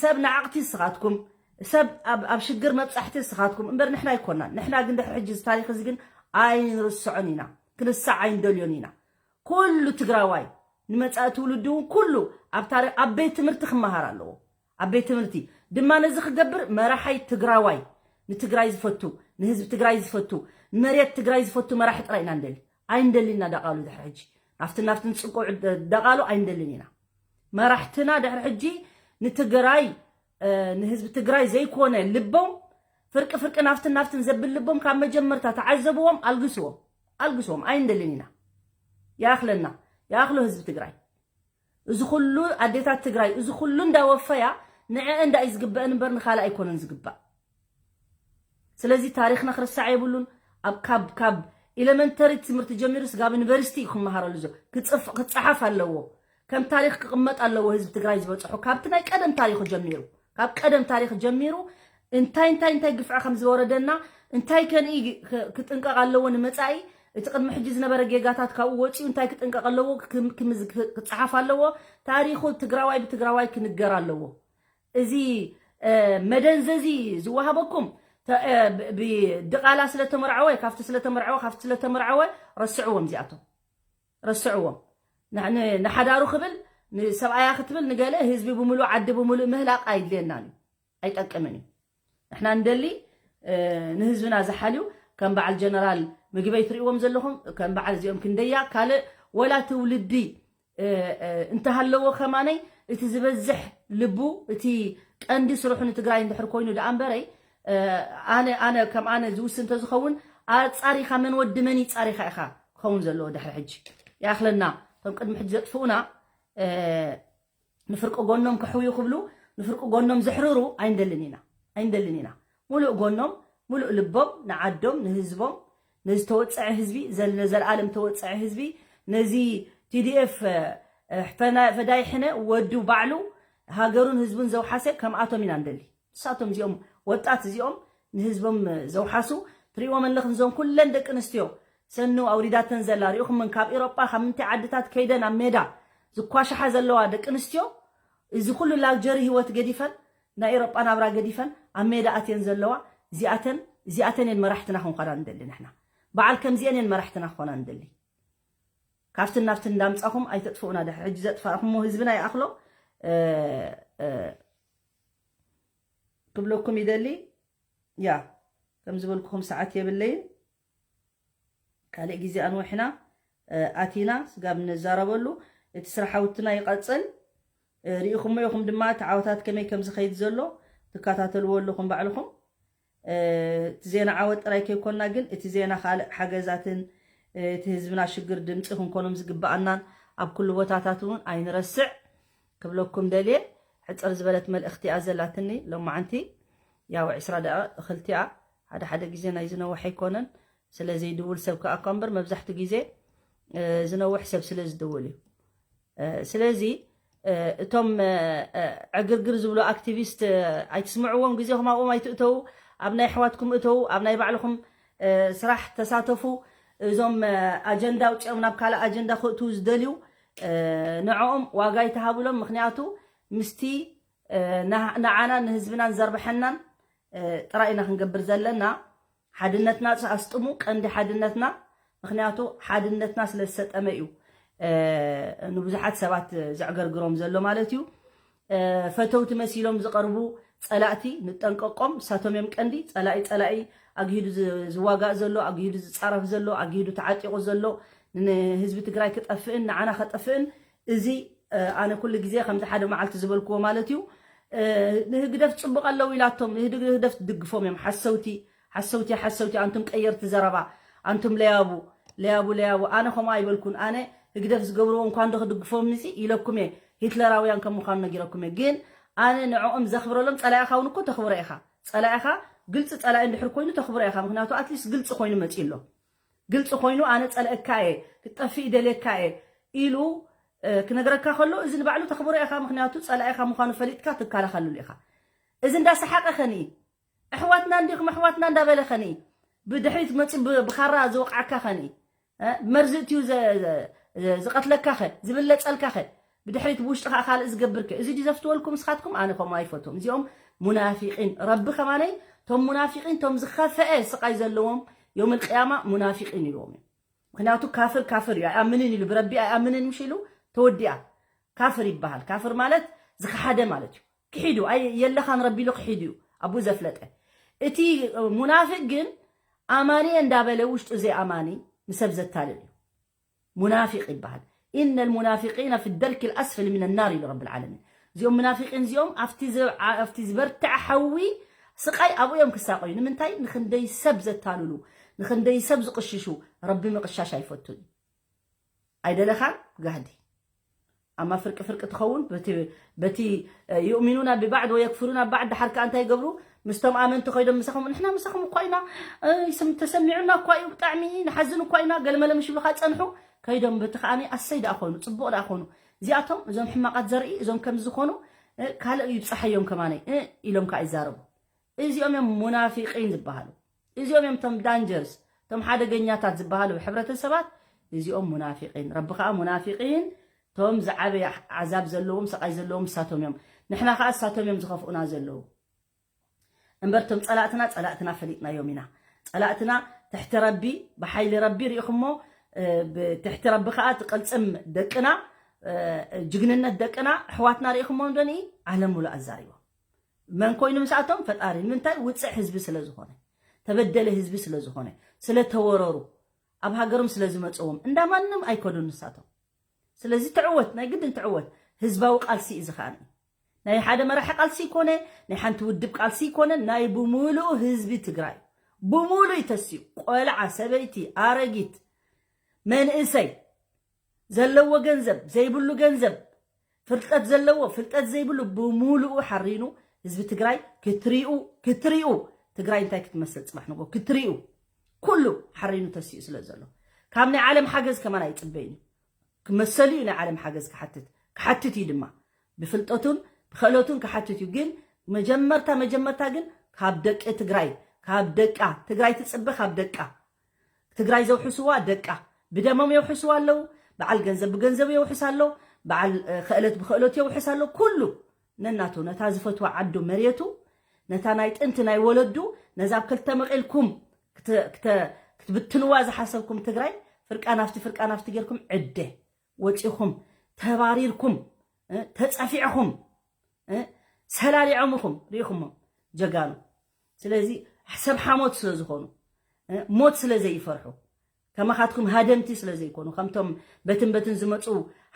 ሰብ ንዓቕቲ እስኻትኩም፣ ሰብ ኣብ፣ ኣብ ሽግር መብጻሕቲ እስኻትኩም እምበር ንሕና ኣይኮናን። ንሕና ግን ድሕሪ ሕጂ እዚ ታሪኽ እዚ ግን ኣይንርስዖን ኢና፣ ክንርሳዕ ኣይንደልዮን ኢና። ኩሉ ትግራዋይ ንመጻኢ ትውልዲ እውን ኩሉ ኣብ ታሪኽ ኣብ ቤት ትምህርቲ ክመሃር ኣለዎ። ኣብ ቤት ትምህርቲ ድማ ነዚ ክገብር መራሓይ ትግራዋይ፣ ንትግራይ ዝፈቱ፣ ንህዝቢ ትግራይ ዝፈቱ፣ ንመሬት ትግራይ ዝፈቱ መራሒ ጥራይ ኢና ንደሊ። ኣይንደልን ኢና ደቓሉ ድሕሪ ሕጂ ናፍትን ናፍትን ጽቁዕ ደቓሉ ኣይንደልን ኢና። መራሕትና ድሕሪ ሕጂ ንትግራይ፣ እ፣ ንህዝቢ ትግራይ ዘይኮነ ልቦም ፍርቂ ፍርቂ ናፍትን ናፍትን ዘብል ልቦም ካብ መጀመርታ ተዓዘብዎም፣ ኣልግስዎም፣ ኣልግስዎም። ኣይንደልን ኢና። ይኣኽለና፣ ይኣኽሎ ህዝቢ ትግራይ። እዚ ኩሉ ኣዴታት ትግራይ፣ እዚ ኩሉ እንዳወፈያ ንዐ እንዳ እዩ ዝግበአን እምበር ንኻልእ ኣይኮነን ዝግባእ። ስለዚ ታሪኽና ክርሳዕ የብሉን። ኣብ ካብ፣ ካብ ኤሌመንተሪ ትምህርቲ ጀሚሩ ስጋብ ዩኒቨርሲቲ እዩ ክመሃረሉ ዘሎ። ክጽፍ-፣ ክጸሓፍ ኣለዎ። ከም ታሪኽ ክቕመጥ ኣለዎ። ህዝቢ ትግራይ ዝበጽሖ ካብቲ ናይ ቀደም ታሪኹ ጀሚሩ፣ ካብ ቀደም ታሪኽ ጀሚሩ እንታይ፣ እንታይ፣ እንታይ ግፍዒ ከም ዝወረደና፣ እንታይ ከንኢ ክ-፣ ክጥንቀቕ ኣለዎ ንመጻኢ፣ እቲ ቅድሚ ሕጂ ዝነበረ ጌጋታት ካብኡ ወጺኡ እንታይ ክጥንቀቕ ኣለዎ፣ ክም-፣ ክምዝ-፣ ክ-፣ ክጸሓፍ ኣለዎ። ታሪኹ ትግራዋይ ብትግራዋይ ክንገር ኣለዎ። እዚ፣ እ፣ መደንዘዚ ዝወሃበኩም ተ-፣ እ፣ ብ-፣ ብድቓላ ስለተመርዓወ፣ ካብቲ ስለተመርዓወ፣ ካብቲ ስለተመርዓወ ረስዕዎም እዚኣቶም። ረስዕዎም። ን-፣ ን-፣ ንሓዳሩ ክብል፣ ንሰብኣያ ክትብል፣ ንገለ ህዝቢ ብምሉእ፣ ዓዲ ብምሉእ ምህላቕ ኣይድልየናን እዩ። ኣይጠቅምን እዩ። ንሕና እንደሊ፣ እ፣ ንህዝብና ዝሓልዩ ከም በዓል ጀነራል ምግበይ ትርእይዎም ዘለኹም፣ ከም በዓል እዚኦም ክንደያ ካልእ ወላ ትውልዲ፣ እ፣ እ፣ እንተሃለዎ ከማነይ እቲ ዝበዝሕ ልቡ፣ እቲ ቀንዲ ስርሑ ንትግራይ እንድሕር ኮይኑ ደኣ እምበረይ፣ እ፣ ኣነ፣ ኣነ ከም ኣነ ዝውስን እንተዝኸውን ኣጻሪኻ መን ወዲ መን ይጻሪኻ ኢኻ ክኸውን ዘለዎ ድሕሪ ሕጂ። ይኣኽለና እቶም ቅድሚ ሕጂ ዘጥፍኡና፣ እ፣ ንፍርቂ ጎኖም ከሕውዩ ክብሉ ንፍርቂ ጎኖም ዘሕርሩ ኣይንደልን ኢና፣ ኣይንደልን ኢና። ሙሉእ ጎኖም፣ ሙሉእ ልቦም ንዓዶም፣ ንህዝቦም፣ ነዚ ተወፀዐ ህዝቢ፣ ዘል-፣ ነዘለኣለም ተወፀዐ ህዝቢ፣ ነዚ ቲ ዲ ኤፍ፣ እ፣ ፈና-፣ ፈዳይ ሕነ ወዱ ባዕሉ ሃገሩን ህዝቡን ዘውሓሰ ከምኣቶም ኢና ንደሊ። ንሳቶም እዚኦም ወጣት እዚኦም ንህዝቦም ዘውሓሱ ትሪእዎም ኣለኽን፣ እዞም ኩለን ደቂ ኣንስትዮ ሰኑ ኣውሪዳተን ዘላ ሪእኹምን፣ ካብ ኤሮጳ ካብ ምንታይ ዓድታት ከይደን ኣብ ሜዳ ዝኳሻሓ ዘለዋ ደቂ ኣንስትዮ፣ እዚ ኩሉ ላግጀሪ ህይወት ገዲፈን፣ ናይ ኤሮጳ ናብራ ገዲፈን ኣብ ሜዳ ኣትየን ዘለዋ፣ እዚኣተን፣ እዚኣተን እየን መራሕትና ክንኾና ንደሊ ንሕና። በዓል ከምዚአን እየን መራሕትና ክኾና ንደሊ። ካብትን ናብትን እንዳምጻኹም ኣይተጥፍኡና። ድሕሪ ሕጂ ዘጥፋእኹሞ ህዝብና ይኣኽሎ፣ እ፣ እ፣ ክብለኩም ይደሊ። ያ፣ ከም ዝበልኩኹም ሰዓት የብለይን። ካልእ ግዜ ኣንዊሕና፣ እ፣ ኣቲና ስጋብ ንዛረበሉ፣ እቲ ስራሕ ውትና ይቐጽል። እ፣ ርኢኹሞ ኢኹም ድማ እቲ ዓወታት ከመይ ከም ዝኸይድ ዘሎ ትከታተልዎ ኣለኹም ባዕልኹም። እ፣ እቲ ዜና ዓወት ጥራይ ከይኮንና ግን፣ እቲ ዜና ካልእ ሓገዛትን፣ እ፣ እቲ ህዝብና ሽግር ድምጺ ክንኮኖም ዝግብኣናን ኣብ ኩሉ ቦታታት እውን ኣይንረስዕ ክብለኩም ደልየ። ሕጽር ዝበለት መልእኽቲ እያ ዘላትኒ ሎማዓንቲ። ያው ዕስራ ደቂቕ እኽልቲ እያ። ሓደ ሓደ ግዜ ናይ ዝነውሕ ኣይኮነን። ስለ ዘይድውል ሰብ ከኣ እኳ እምበር፣ መብዛሕትኡ ግዜ፣ እ፣ ዝነውሕ ሰብ ስለ ዝድውል እዩ። እ፣ ስለዚ፣ እ፣ እቶም፣ እ፣ እ፣ ዕግርግር ዝብሉ ኣክቲቪስት፣ እ፣ ኣይትስምዕዎም፣ ግዜኹም ኣብኦም ኣይትእተዉ። ኣብ ናይ ኣሕዋትኩም እተዉ፣ ኣብ ናይ ባዕልኹም፣ እ፣ ስራሕ ተሳተፉ። እዞም፣ እ፣ ኣጀንዳ ኣውጺኦም ናብ ካልእ ኣጀንዳ ክእትዉ ዝደልዩ፣ እ፣ ንዕኦም ዋጋ ኣይትሃብሎም። ምኽንያቱ ምስቲ፣ እ፣ ንዓ-፣ ንዓናን ንህዝብናን ዘርብሐናን፣ እ፣ ጥራይ ኢና ክንገብር ዘለና። ሓድነትና ኣስጥሙ፣ ቀንዲ ሓድነትና። ምኽንያቱ ሓድነትና ስለ ዝሰጠመ እዩ፣ እ፣ ንብዙሓት ሰባት ዘዕገርግሮም ዘሎ ማለት እዩ። እ፣ ፈተውቲ መሲሎም ዝቐርቡ ጸላእቲ ንጠንቀቆም። ንሳቶም እዮም ቀንዲ ጸላኢ። ጸላኢ ኣግሂዱ ዝ-፣ ዝዋጋእ ዘሎ፣ ኣግሂዱ ዝጻረፍ ዘሎ፣ ኣግሂዱ ተዓጢቑ ዘሎ፣ ንህዝቢ ትግራይ ክጠፍእን ንዓና ከጠፍእን። እዚ፣ እ፣ ኣነ ኩሉ ግዜ ከምዚ ሓደ መዓልቲ ዝበልክዎ ማለት እዩ። እ፣ ንህግደፍ ጽቡቕ ኣለዉ ኢላቶም፣ ንህግ-፣ ንህግደፍ ትድግፎም እዮም። ሓሰውቲ፣ ሓሰውቲ፣ ሓሰውቲ፣ ኣንቱም ቀየርቲ ዘረባ፣ ኣንቱም ለያቡ፣ ለያቡ፣ ለያቡ። ኣነ ከምኡ ኣይበልኩን። ኣነ ህግደፍ ዝገብርዎ እንኳን ዶ ክድግፎም ንዚ ኢለኩም እየ። ሂትለራውያን ከም ምዃኑ ነጊረኩም እየ። ግን ኣነ ንዕኦም ዘኽብረሎም፣ ጸላኢኻ እውን እኮ ተኽብሮ ኢኻ። ጸላኢኻ ግልጺ ጸላኢ እንድሕር ኮይኑ ተኽብሮ ኢኻ። ምኽንያቱ ኣትሊስት ግልጺ ኮይኑ መጺኡ ኣሎ። ግልጺ ኮይኑ ኣነ ጸልአካ እየ፣ ክትጠፍእ ይደልየካ እየ ኢሉ፣ እ፣ ክነግረካ ከሎ፣ እዚ ንባዕሉ ተኽብሮ ኢኻ። ምኽንያቱ ጸላኢኻ ምዃኑ ፈሊጥካ ትከላኸለሉ ኢኻ። እዚ እንዳሰሓቐ ከንኢ፣ ኣሕዋትና እንዲኹም ኣሕዋትና እንዳበለ ከንኢ፣ ብድሕሪት መፂኡ ብ- ብኻራ ዝወቕዓካ ኸኒ መርዚ እትዩ ዝቐትለካ ኸ ዝብለፀልካ ኸ ብድሕሪት ብውሽጢ ከዓ ካልእ ዝገብር ከ እዚ ድዩ ዘፍትወልኩም ንስኻትኩም? ኣነ ከምኡ ኣይፈትዎም። እዚኦም ሙናፊቂን ረቢ ከማነይ ቶም ሙናፊቂን ቶም ዝኸፈአ ስቃይ ዘለዎም ዮም ልቅያማ ሙናፊቂን ኢልዎም እዮም። ምክንያቱ ካፍር ካፍር እዩ ኣይኣምንን ኢሉ ብረቢ ኣይኣምንን ምሽ ኢሉ ተወዲኣ ካፍር ይበሃል። ካፍር ማለት ዝኸሓደ ማለት እዩ። ክሒዱ ኣይ የለኻን ረቢ ኢሉ ክሒዱ እዩ ኣብኡ ዘፍለጠ። እቲ ሙናፊቅ ግን ኣማኒ እንዳበለ ውሽጡ ዘይኣማኒ ንሰብ ዘታልል እዩ። ሙናፊቅ ይበሃል። إن المنافقين في الدرك الأسفل من النار ኢሉ ረቢ العالمين። እዚኦም ሙናፊቂን እዚኦም ኣብቲ ዝ- ኣብቲ ዝበርትዐ ሓዊ ስቃይ ኣብኡ እዮም ክሳቀዩ። ንምንታይ? ንክንደይ ሰብ ዘታልሉ ንክንደይ ሰብ ዝቅሽሹ ረቢ ምቅሻሽ ኣይፈቱን እዩ። ኣይደለኻን ጋህዲ ኣማ ፍርቂ ፍርቂ ትኸውን በቲ በቲ يؤمنون ببعض ويكفرون ببعض ድሓር ከኣ እንታይ ይገብሩ? ምስቶም ኣመንቲ ኮይዶም ምሳኹም ንሕና ምሳኹም እኳ ኢና እ፣ ስም ተሰሚዑና እኳ እዩ ብጣዕሚ ንሓዝን እኳ ኢና ገለመለ ምሽ ይብሉካ ጸንሑ። ከይዶም በቲ ከኣ ኣሰይ ደኣ ኮኑ ጽቡቕ ደኣ ኮኑ። እዚኣቶም እዞም ሕማቃት ዘርኢ እዞም ከም ዝኾኑ እ፣ ካልእ ይብጻሓዮም ከማነይ እ፣ ኢሎም ከኣ ይዛረቡ። እዚኦም እዮም ሙናፊቂን ዝበሃሉ። እዚኦም እዮም ቶም ዳንጀርስ ቶም ሓደገኛታት ዝበሃሉ ሕብረተሰባት። እዚኦም ሙናፊቂን ረቢ ከዓ ሙናፊቂን ቶም ዝዓበየ ዓዛብ ዘለዎም ስቃይ ዘለዎም እሳቶም እዮም። ንሕና ከዓ እሳቶም እዮም ዝኸፍኡና ዘለዉ። እምበር ቶም ጸላእትና ጸላእትና ፈሊጥናዮም ኢና። ጸላእትና ትሕቲ ረቢ ብሓይሊ ረቢ ርኢኹሞ። እ፣ ብትሕቲ ረቢ ከዓ ትቅልጽም ደቅና እ፣ ጅግንነት ደቅና ኣሕዋትና ርኢኹሞ ዶ? ንኢ ዓለም ሙሉ ኣዛሪቦም መን ኮይኑ ምስኣቶም ፈጣሪ ንምንታይ ውፅዕ ህዝቢ ስለ ዝኾነ ተበደለ ህዝቢ ስለ ዝኾነ ስለ ተወረሩ ኣብ ሃገሮም ስለ ዝመፅዎም እንዳ ማንም ኣይኮዱን ንሳቶም። ስለዚ ትዕወት ናይ ግድን ትዕወት። ህዝባዊ ቃልሲ እዩ ዝኸኣኒ ናይ ሓደ መራሒ ቃልሲ ይኮነ ናይ ሓንቲ ውድብ ቃልሲ ይኮነ ናይ ብሙሉኡ ህዝቢ ትግራይ ብሙሉኡ ይተስዩ። ቆልዓ ሰበይቲ ኣረጊት መንእሰይ ዘለዎ ገንዘብ ዘይብሉ ገንዘብ ፍልጠት ዘለዎ ፍልጠት ዘይብሉ ብሙሉኡ ሓሪኑ ህዝቢ ትግራይ ክትሪኡ ክትሪኡ ትግራይ እንታይ ክትመስል ፅባሕ ንጎ ክትሪኡ ኩሉ ሓሪኑ ተሲኡ ስለ ዘሎ ካብ ናይ ዓለም ሓገዝ ከማን ኣይፅበይን እዩ። ክመሰሉ እዩ ናይ ዓለም ሓገዝ ክሓትት ክሓትት እዩ ድማ ብፍልጠቱን ብክእለቱን ክሓትት እዩ። ግን መጀመርታ መጀመርታ ግን ካብ ደቂ ትግራይ ካብ ደቃ ትግራይ ትፅበ ካብ ደቃ ትግራይ ዘውሕስዋ ደቃ ብደሞም የውሕስዋ ኣለዉ። በዓል ገንዘብ ብገንዘቡ የውሕስ ኣሎ። በዓል ክእለት ብክእለቱ የውሕስ ኣሎ። ኩሉ ነናቱ ነታ ዝፈትዋ ዓዱ መሬቱ ነታ ናይ ጥንቲ ናይ ወለዱ ነዛ ኣብ ክልተ መቂልኩም ክትብትንዋ ዝሓሰብኩም ትግራይ ፍርቃ ናፍቲ ፍርቃ ናፍቲ ጌርኩም ዕደ ወፂኹም ተባሪርኩም ተፀፊዕኹም ሰላሊዖም ኢኹም ርኢኹሞ ጀጋኑ። ስለዚ ሰብ ሓሞት ስለ ዝኾኑ ሞት ስለ ዘይፈርሑ ከማኻትኩም ሃደምቲ ስለ ዘይኮኑ ከምቶም በትን በትን ዝመፁ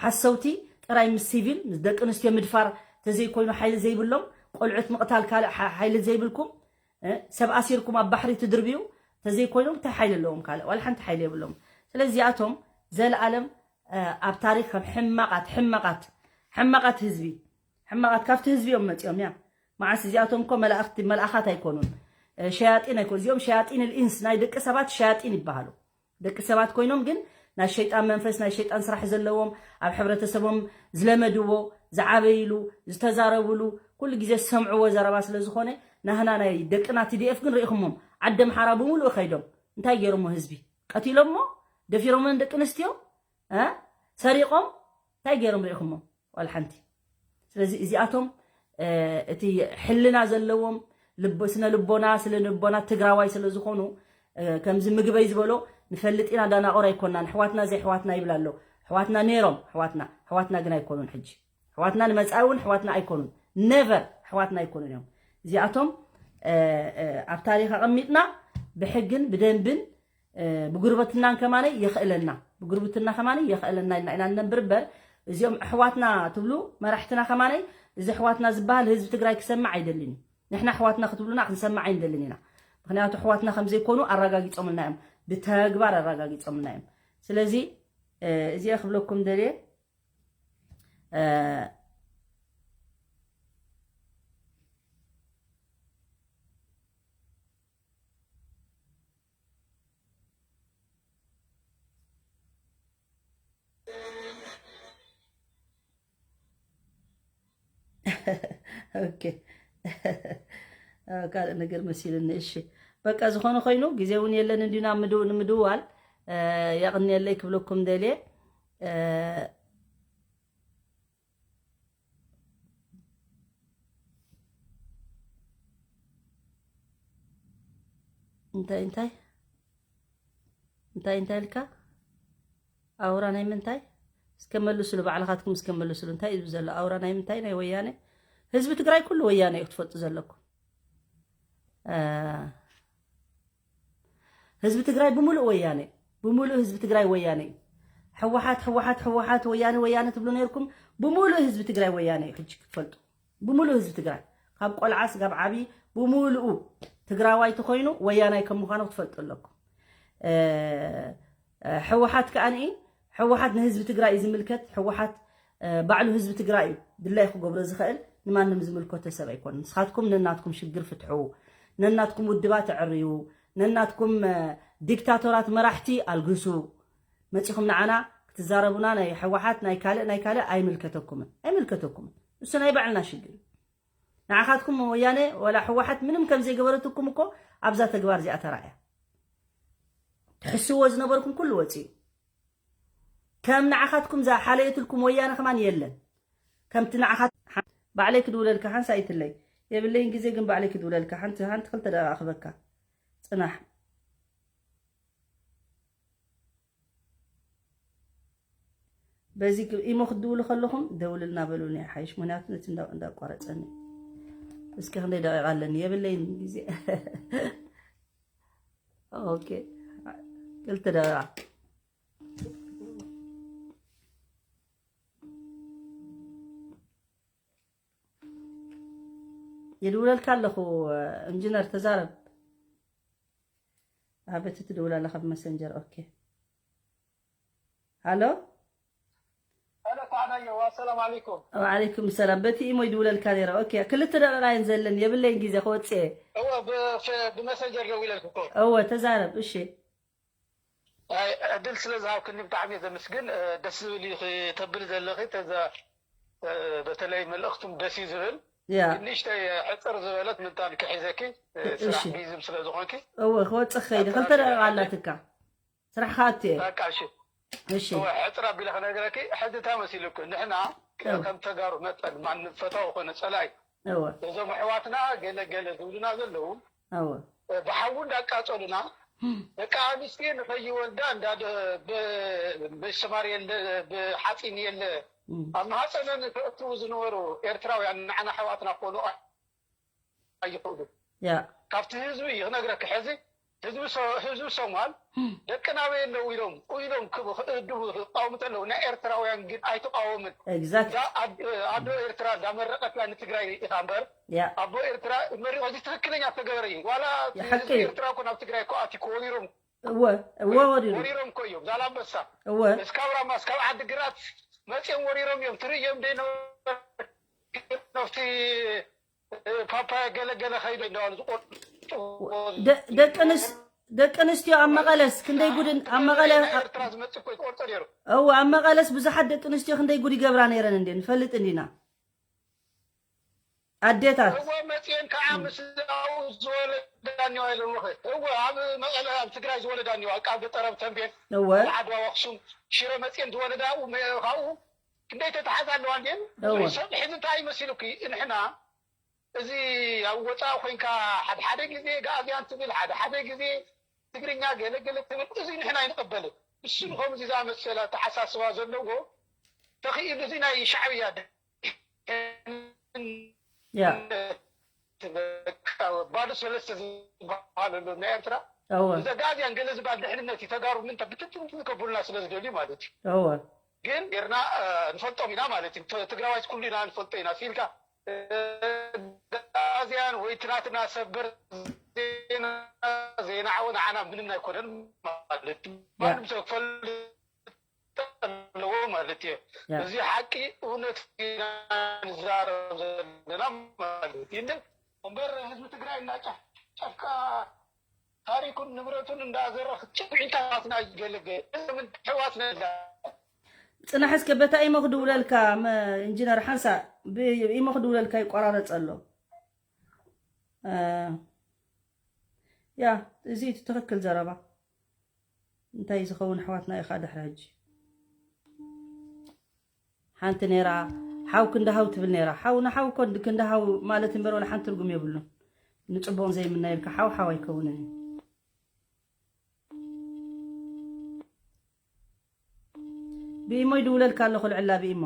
ሓሰውቲ ጥራይ ምስ ሲቪል ምስ ደቂ ኣንስትዮ ምድፋር ተዘይኮይኑ ሓይሊ ዘይብሎም ቆልዑት ምቕታል ካልእ ሓይሊ ዘይብልኩም ሰብ ኣሲርኩም ኣብ ባሕሪ ትድርብዩ ተዘይኮይኖም እንታይ ሓይሊ ኣለዎም ካልእ ዋላ ሓንቲ ሓይሊ የብሎም። ስለዚ እዚኣቶም ዘለኣለም ኣብ ታሪክ ከም ሕማቃት ሕማቃት ሕማቃት ህዝቢ ሕማቃት ካብቲ ህዝቢ እዮም መፂኦም እያ። መዓስ እዚኣቶም እኮ መላእክቲ መልኣኻት ኣይኮኑን ሸያጢን ኣይኮኑ እዚኦም ሸያጢን ልኢንስ ናይ ደቂ ሰባት ሸያጢን ይበሃሉ። ደቂ ሰባት ኮይኖም ግን ናይ ሸይጣን መንፈስ ናይ ሸይጣን ስራሕ ዘለዎም ኣብ ሕብረተሰቦም ዝለመድዎ ዝዓበይሉ ዝተዛረብሉ ኩሉ ግዜ ዝሰምዕዎ ዘረባ ስለ ዝኾነ ናህና ናይ ደቅና ቲዲኤፍ ግን ርኢኹሞም ዓዲ ኣምሓራ ብምሉኡ ከይዶም እንታይ ገይሮሞ ህዝቢ ቀቲሎሞ ደፊሮመን ደቂ ኣንስትዮ ሰሪቖም እንታይ ገይሮም ርኢኹሞ ዋላ ሓንቲ። ስለዚ እዚኣቶም እቲ ሕልና ዘለዎም ስነ ልቦና ስነ ልቦና ትግራዋይ ስለ ዝኾኑ ከምዚ ምግበይ ዝበሎ ንፈልጥ ኢና ዳናቆር ኣይኮናን ሕዋትና ዘይ ሕዋትና ይብል ኣሎ። ሕዋትና ነይሮም ሕዋትና ሕዋትና ግን ኣይኮኑን ሕጂ ሕዋትና ንመፃኢ እውን ሕዋትና ኣይኮኑን። ነቨር ሕዋትና ኣይኮኑን እዮም እዚኣቶም ኣብ ታሪክ ኣቐሚጥና ብሕግን ብደንብን ብጉርብትናን ከማነይ የኽእለና ብጉርብትና ከማነይ የኽእለና ኢልና ኢና ነንብር እምበር እዚኦም ኣሕዋትና ትብሉ መራሕትና ከማነይ እዚ ኣሕዋትና ዝበሃል ህዝቢ ትግራይ ክሰምዕ ኣይደልን እዩ። ንሕና ኣሕዋትና ክትብሉና ክንሰምዕ ኣይንደልን ኢና። ምክንያቱ ኣሕዋትና ከምዘይኮኑ ኣረጋጊፆምልና እዮም፣ ብተግባር ኣረጋጊፆምልና እዮም። ስለዚ እዚኣ ክብለኩም ደልየ ኦኬ ካልእ ነገር መሲሉኒ። እሺ በቃ ዝኾነ ኮይኑ ግዜ እውን የለን እንዲና ምድው ንምድዋል የቕንየለይ ክብለኩም ደልየ። እንታይ እንታይ እንታይ እንታይ ኢልካ? ኣውራ ናይ ምንታይ? እስከ መልስሉ፣ ባዕልኻትኩም እስከ መልስሉ። እንታይ እዩ ዘሎ ኣውራ ናይ ምንታይ? ናይ ወያነ? ህዝቢ ትግራይ ኩሉ ወያነ እዩ ክትፈልጡ ዘለኩም። ህዝቢ ትግራይ ብምሉእ ወያነ እዩ። ብምሉእ ህዝቢ ትግራይ ወያነ እዩ። ሕወሓት ሕወሓት ሕወሓት ወያነ ወያነ ትብሉ ነርኩም። ብምሉእ ህዝቢ ትግራይ ወያነ እዩ። ሕጂ ክትፈልጡ ብምሉእ ህዝቢ ትግራይ ካብ ቆልዓ ስጋብ ዓብዪ ብምሉኡ ትግራዋይ ተኮይኑ ወያናይ ከም ምዃኑ ክትፈልጡ ኣለኩም። ሕወሓት ከዓኒ ሕወሓት ንህዝቢ ትግራይ እዩ ዝምልከት። ሕወሓት ባዕሉ ህዝቢ ትግራይ እዩ ድላይ ክገብሮ ዝኽእል፣ ንማንም ዝምልከቶ ሰብ ኣይኮነን። ንስኻትኩም ነናትኩም ሽግር ፍትሑ፣ ነናትኩም ውድባት ኣዕርዩ፣ ነናትኩም ዲክታቶራት መራሕቲ ኣልግሱ። መፂኹም ንዓና ክትዛረቡና ናይ ሕወሓት ናይ ካልእ ናይ ካልእ ኣይምልከተኩምን፣ ኣይምልከተኩምን። እሱ ናይ ባዕልና ሽግር እዩ። ንዓኻትኩም ወያነ ወላ ሕወሓት ምንም ከም ዘይገበረትኩም እኮ ኣብዛ ተግባር እዚኣ ተራእያ። ትሕስዎ ዝነበርኩም ኩሉ ወፂኡ። ከም ንዓኻትኩም ዝሓለየትልኩም ወያነ ከማን የለን። ከምቲ ንዓኻ ባዕለይ ክድውለልካ ሓንሳ ኣይትለይ የብለይን ግዜ ግን ባዕለይ ክድውለልካ ሓንቲ ሓንቲ ክልተ ደቂቃ ክበካ ፅናሕ። በዚ ኢሞ ክትድውሉ ከለኹም ደውልልና በሉኒ ሓይሽ፣ ምክንያቱ ነቲ እንዳቋረፀኒ። እስከ ክንደይ ደቂቃ ኣለኒ የብለይን ግዜ። ኦኬ፣ ክልተ ደቂቃ። ይድውለልካ ኣለኹ። ኢንጂነር ተዛረብ። ኣበቲ ትድውል ኣለኻ ብመሰንጀር። ኦኬ፣ ሃሎ። ሰዓዳዮ። ኣሰላም ዓለይኩም። ወዓለይኩም ሰላም። በቲ ኢሞ ይድውለልካ ነይረ። ኦኬ፣ ክልተ ደቂቃ እየን ዘለን፣ የብለይን ግዜ ክወፅእ እየ። እወ፣ ብመሰንጀር ደዊለልኩ እኮ። እወ፣ ተዛረብ። እሺ። ዕድል ስለ ዝሃብክኒ ብጣዕሚ እየ ዘምስግን። ደስ ዝብል እዩ ተብል ዘለኺ። ተዛ በተለይ መልእኽቱም ደስ እዩ ዝብል። ያ። ንእሽተይ ሕፅር ዝበለት ምንታን ክሒዘኪ፣ ስራሕ ቢዝም ስለ ዝኾንኪ። እወ፣ ክወፅእ ከይዲ ክልተ ደቂቃ ኣላትካ። ስራሕ ከኣቱ እየ። በቃ እሺ። እሺ። እወ፣ ሕፅር ኣቢለ ክነግረኪ፣ ሕዚ እንታይ መሲሉኪ? ንሕና ከም ተጋሩ መጠን፣ ማን ፈታዊ ኮነ ፀላኢ፣ እወ። እዞም ኣሕዋትና ገለ ገለ ዝብሉና ዘለዉ፣ እወ። ብሓዊ እንዳቃፀሉና፣ ደቂ ኣንስትዮ ንኸይወልዳ እንዳ ብሰማር የለ፣ ብሓፂን የለ፣ ኣብ ማህፀነን ተእትዉ ዝነበሩ ኤርትራውያን ንዓና ኣሕዋትና ክኾኑ ኣይኽእሉ። ያ። ካብቲ ህዝቢ እዩ ክነግረኪ። ሕዚ ህዝቢ ሶ-፣ ህዝቢ ሶማል ደቅና ኣበይ ኣለዉ ኢሎም ኢሎም ክብ-፣ ክእድቡ ክቃወሙ ተለዉ፣ ናይ ኤርትራውያን ግን ኣይተቃወምን። Exactly። እዛ ኣድ-፣ ኣዶ ኤርትራ እንዳመረቀትላ ንትግራይ ኢኻ እምበር፣ ያ። ኣቦ ኤርትራ መሪቆ፣ እዚ ትክክለኛ ተገበረ እዩ። ዋላ እቲ የሓቂ ህዝቢ እዩ። ኤርትራ እኮ ናብ ትግራይ እኮ ኣትዩ እኮ ወሪሮም እወ፣ እወ፣ ወሪሩ። ወሪሮም እኮ እዮም። ዛላምበሳ እወ። እስካብ ራማ፣ እስካብ ዓዲ ግራት መፂኦም ወሪሮም እዮም። ትርእዮም ደይ ነበርኪ? ነፍቲ ፓፓያ ገለገለ ከይዱ እንዳበሉ ዝቆርጡ ደ-፣ ደቂ ኣንስ-፣ ደቂ ኣንስትዮ ኣብ መቐለስ ክንደይ ጉድን ኣብ መቐለ ናይ ኤርትራ ዝመጽእ እኮ ይቆርጦ ነይሩ። እወ፣ ኣብ መቐለስ ብዙሓት ደቂ ኣንስትዮ ክንደይ ጉድ ይገብራ ነይረን እንዴ ንፈልጥ እንዲና። ኣዴታት። እወ፣ መጽኤን ከዓ ምስ ኣብኡ ዝወለዳ እኒዋ ኢሎም። እወ፣ ኣብ መቐለ ኣብ ትግራይ ዝወለዳ እኒዋ፣ ኣብ ገጠር ኣብ ተንቤን፣ እወ። ኣብ ዓድዋ፣ ኣብ ኣኽሱም፣ ሽረ መጽኤን ዝወለዳ ኣብኡ መ-፣ ካብኡ ክንደይ ተተሓዛ ኣለዋ እንዴን? እወ። ብዙሕ ሰብ ሕዚ እንታይ ይመሲሉኪ? ንሕና እዚ ኣብ ወፃኢ ኮይንካ ሓደ ሓደ ግዜ ጋእዝያን ትብል፣ ሓደ ሓደ ግዜ ትግርኛ ገለ ገለ ትብል፣ እዚ ንሕና ኣይንቕበልን። እሱ ንኸምዚ ዝኣመሰለ ኣተሓሳስባ ዘለዎ ተኽኢሉ እዚ ናይ ሻዕብያ ደ-፣ ያ። በቃ ባዶ ሰለስተ ዝበሃል ኣሎ ናይ ኤርትራ። እወ። እዚ ጋእዝያን ገለ ዝበሃል ድሕንነት እዩ፣ ተጋሩ ምንታይ ብትንትን ከብሉና ስለ ዝደልዩ ማለት እዩ። እወ። ግን ጌርና፣ እ፣ ንፈልጦም ኢና ማለት እዩ። ት-፣ ትግራዋይት ኩሉ ኢና ንፈልጦ ኢና ሲልካ፣ እ፣ ጋእዝያን ወይ ትናትና ሰበር ዜና ዘይነዓወ ንዓና ምንም ኣይኮነን ማለት እዩ። ያ። ማንም ሰብ ክፈልጥ ኣለዎ ማለት እዩ። ያ። እዚ ሓቂ እውነት ኢና ንዛረብ ዘለና ማለት እዩ። እምበር ህዝቢ ትግራይ እናጨፍጨፍካ ታሪኩን ንብረቱን እንዳዘረፍ ጭብዒታትና ይገለገ። እዚ ምን ሕዋትና ኢላ። ጽናሕ እስከ በታ ኢሞ ክድውለልካ፣ መ-፣ ኢንጂነር ሓንሳ፣ ብ-፣ ኢሞ ክድውለልካ ይቆራረጽ ኣሎ። እ፣ ያ፣ እዚ እቲ ትኽክል ዘረባ። እንታይ ዝኸውን ኣሕዋትና ኢኻ ድሕሪ ሕጂ? ሓንቲ ነይራ፣ ሓው ክንዲ ሃው ትብል ነይራ። ሓው ንሓው እኮ ክንዲ ሃው ማለት እምበር ወላ ሓንቲ ትርጉም የብሉን። ንጽቡቕ ዘይምነየልካ ሓው ሓው ኣይከውንን እዩ። ብኢሞ ይድውለልካ ኣለኹ፣ ልዕላ ብኢሞ።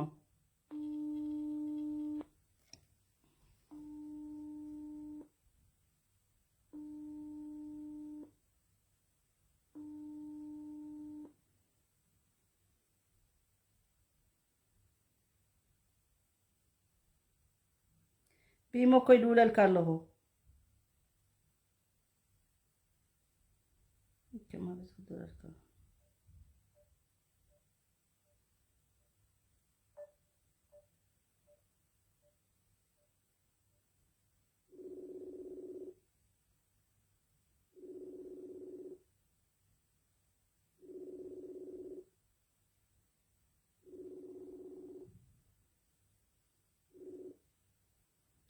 ብኢሞ እኮ ይድውለልካ ኣለኹ። ከማለት ክደረልካ።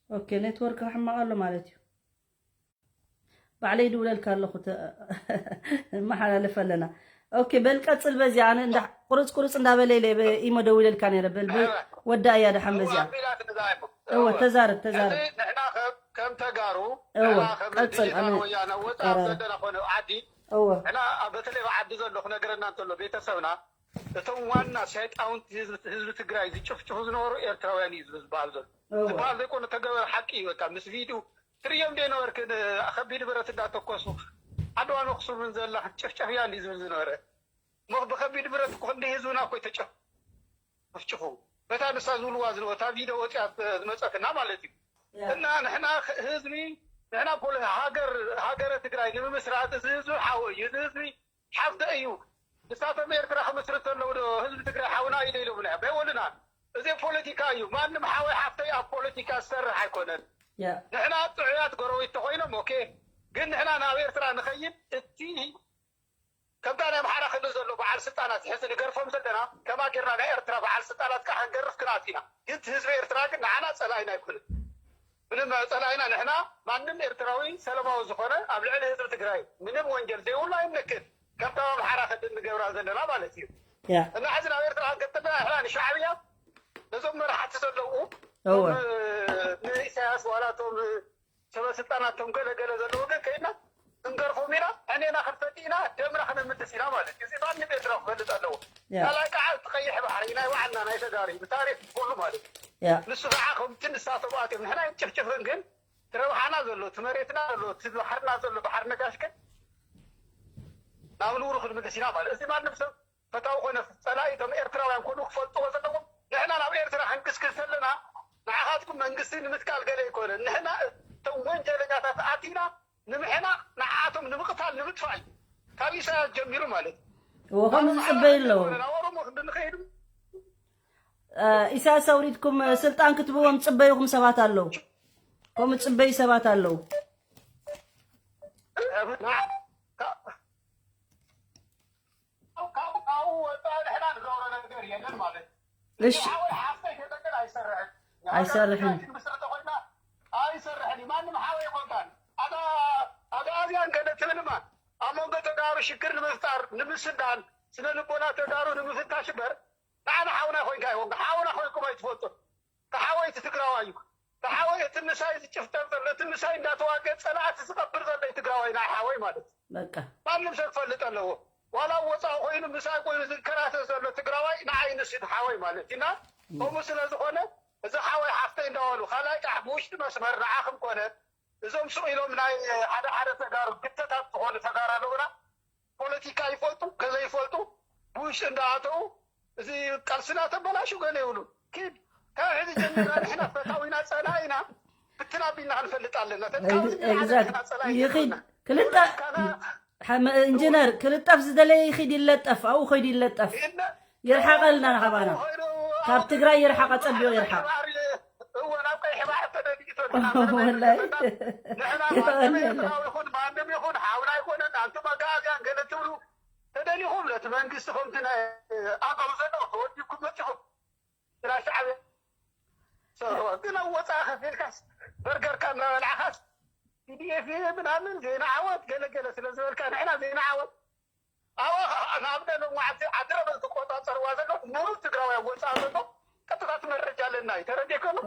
ኦኬ፣ ኔትወርክ ሕማቕ ኣሎ ማለት እዩ። ባዕለይ ይድውለልካ ኣለኹ፣ ተ-፣ እመሓላለፍ ኣለና። ኦኬ፣ በል ቀጽል። በዚኣ ኣነ እንዳ ቁርጽ ቁርጽ እንዳበለ ኢለ ብኢሞ ደዊለልካ ነይረ። በል፣ በል፣ ወዳ እያ ደሓን በዚኣ። ኣቢላት ንዛ እሞ። እወ፣ ተዛረብ፣ ተዛረብ። እዚ ንሕና ከም፣ ከም ተጋሩ፣ እወ፣ ንሕና ከም ቀጽል፣ ዲጂታል ኣነ ወያነ ወጻኢ ኣብ ቀራረ። ዘለና ኮነ ኣብ ዓዲ፣ እወ። ንሕና ኣብ፣ በተለይ ኣብ ዓዲ ዘሎ ክነግረና እንተሎ ቤተሰብና፣ እቶም ዋና ሸይጣውንቲ ህዝቢ፣ ህዝቢ ትግራይ ዝጭፍጭፉ ዝነበሩ ኤርትራውያን እዩ ዝበሃል ዘሎ። እወ። ዝበሃል ዘይኮነ ተገበረ ሓቂ እዩ። በቃ ምስ ቪድዩ ትርእዮም ዶ ነበርክን? ከቢድ ብረት እንዳተኮሱ ዓድዋን ኣኽሱምን ዘላ ክትጭፍጨፍ እያ እንዲ ዝብል ዝነበረ። እሞ ብከቢድ ብረት እኮ ክንዲ ህዝብና እኮ ይተጨፍጭፉ። በታ ንሳ ዝብልዋ ዝነበ፣ እታ ቪድዮ ወፂኣ ዝመፀትና ማለት እዩ። ያ። እና ንሕና ህዝቢ፣ ንሕና ፖለ-፣ ሃገር፣ ሃገረ ትግራይ ንምምስራት እዚ ህዝቢ ሓወ እዩ። እዚ ህዝቢ ሓፍተ እዩ። ንሳቶም ኤርትራ ክምስርት ዘለዉ ዶ ህዝቢ ትግራይ ሓውና እዩ ኢሎምና እዮም? ኣይወሉናን። እዚ ፖለቲካ እዩ። ማንም ሓወይ ሓፍተይ ኣብ ፖለቲካ ዝሰርሕ ኣይኮነን። ያ። ንሕና ጥዑያት ጎረቤት ተኾይኖም ኦኬ፣ ግን ንሕና ናብ ኤርትራ ንኸይድ እቲ ከምታ ናይ ኣምሓራ ክልል ዘሎ በዓል ስልጣናት ሕዚ ንገርፎም ዘለና ከማ ጌርና ናይ ኤርትራ በዓል ስልጣናት ከዓ ክንገርፍ ክንኣት ኢና። ግን እቲ ህዝቢ ኤርትራ ግን ንዓና ጸላኢና ኣይኮነን። ምንም ጸላኢና ንሕና ማንም ኤርትራዊ ሰላማዊ ዝኾነ ኣብ ልዕሊ ህዝቢ ትግራይ ምንም ወንጀል ዘይብሉ ኣይነክእን። ከምታ ኣብ ኣምሓራ ክልል ንገብራ ዘለና ማለት እዩ። ያ። እና ሕዚ ናብ ኤርትራ ክንገጥም ንሕና ንሻዕብያ ነዞም መራሕቲ ዘለዉ እወ። እቶም ንኢሳያስ ዋላ እቶም ሰበ ስልጣናት እቶም ገለ ገለ ዘለዉ ግን ከይድና ክንገርፎም ኢና፣ ዕኔና ክንፈቲ ኢና፣ ደምና ክነምልስ ኢና ማለት እዩ። እዚ ማንም ኤርትራዊ ክፈልጥ ኣለዎ። ያ። ካልኣይ ከዓ እቲ ቀይሕ ባሕሪ ናይ ባዕልና ናይ ተጋሪ ብታሪክ ኩሉ ማለት እዩ። ያ። ንሱ ከዓ ከምቲ ንሳቶም ኣትዮም ንሕና ይጭፍጭፍን ግን እቲ ረብሓና ዘሎ፣ እቲ መሬትና ዘሎ፣ እቲ ባሕርና ዘሎ፣ ባሕሪ ነጋሽ ግን ናብ ንቡሩ ክንምልስ ኢና ማለት። እዚ ማንም ሰብ ፈታዊ ኮነ ጸላኢ እቶም ኤርትራውያን ኮኑ ክፈልጥዎ ዘለዎም። ንሕና ናብ ኤርትራ ክንግስግስ ዘለና ንዓኻትኩም መንግስቲ ንምትካል ገለ ኣይኮነን። ንሕና እቶም ወንጀለኛታት ኣቲና ንምሕናቕ ንዓቶም ንምቕታል ንምጥፋእ እዩ። ካብ ኢሳያስ ጀሚሩ ማለት እዩ። እዎ፣ ከምኡ ዝጽበዩ ኣለዉ። ናብ ኦሮሞ ክንዲ ንኸይዱ እ፣ ኢሳያስ ኣውሪድኩም፣ እ፣ ስልጣን ክትብዎም ዝጽበዩኹም ሰባት ኣለዉ። ከምኡ ዝጽበዩ ሰባት ኣለዉ። ካብ፣ ካብኡ፣ ካብኡ ወጻኢ ንሕና ንገብሮ ነገር የለን ማለት እዩ። እሺ። ሓወይ ሓፍተይ ከይጠቅል ኣይሰርሕን። ኣይሰርሕን። ሓወይ ምስርተ ኮይና ኣይሰርሕን እዩ። ማንም ሓወይ ኣይኮንካን። ኣጋ-፣ ኣጋዝያን ገለ ትብልማ ኣብ መንጎ ተጋሩ ሽግር ንምፍጣር፣ ንምስዳን፣ ስነ ልቦና ተጋሩ ንምፍታሽ እምበር ንዓና ሓውና ኮይንካ ኣይኮንካ። ሓውና ኮይንኩም ኣይትፈልጡን። ተሓወይ እቲ ትግራዋይ እዩ። ተሓወይ እቲ ምሳይ ዝጭፍጨፍ ዘሎ፣ እቲ ምሳይ እንዳተዋገ ጸላእቲ ዝቐብር ዘሎ እዩ ትግራዋይ፣ ናይ ሓወይ ማለት እዩ። በቃ። ማንም ሰብ ክፈልጥ ኣለዎ። ዋላ ኣብ ወጻኢ ኮይኑ ምሳይ ኮይኑ ዝከራተት ዘሎ ትግራዋይ ንዓይ ንሱ እዩ ተሓወይ ማለት እዩ። እና እም። ከምኡ ስለ ዝኾነ እዚ ሓወይ ሓፍተይ እንዳበሉ ካልኣይ ቃሕ ብውሽጢ መስመር ንዓኹም ኮነ እዞም ስቕ ኢሎም ናይ ሓደ ሓደ ተጋሩ ግተታት ዝኾኑ ተጋሩ ኣለውና። ፖለቲካ ይፈልጡ ከዘይፈልጡ ብውሽጢ እንዳኣተው እዚ ቃልስና ተበላሹ ገለ ይብሉ። ኪድ ካብ ሕዚ ጀሚርና ንሕና ፈታዊና ጸላኢና ብትና ቢልና ክንፈልጥ ኣለና። ተን ካብ ሕዚ ንላዕሊ ኤግዛክት። ንሕና ጸላኢ ይኺድ የብልና። ክልተ ፖለቲካና ሓመ-፣ ኢንጂነር ክልጠፍ ዝደለየ ይኺድ ይለጠፍ፣ ኣብኡ ኸይዱ ይለጠፍ። ይነ-፣ ይርሓቐልና ንኻባና። ኾይኑ ካብ ትግራይ ይርሓቕ፣ ኣጸቢቑ ይርሓቕ። ባሕሪ፣ እወ፣ ናብ ቀይሕ ባሕሪ ተደሊቱ ንሕና ወላሂ። ንሕና ማንም ይኸኣል የለን። ኤርትራዊ ይኹን ማንም ይኹን ሓውና ኣይኮነን። ኣንቱም ኣጋኣዝያን ገለ ትብሉ ተደሊኹም ነቲ መንግስቲ ከምቲ ናይ ዓቐብ ዘሎ ተወዲብኩም መጺኹም። ስራ ሻዕብያ ሰርዋ። ግን ኣብ ወጻኢ ከፊልካስ በርገርካ እናበላዕካስ ፊት ቲዲኤፍ ምናምን ዜና ዓወት ገለገለ ስለ ዝበልካ ንሕና ዜና ዓወት ኣብ ንኣብነት ሎማዓንቲ ዓዲ ረመል ዝቆፃፀርዋ ዘሎ ሙሉእ ትግራዋይ ወፃእ ዘሎ ቀጥታት መረጃ ኣለና እዩ ተረዲእከሎ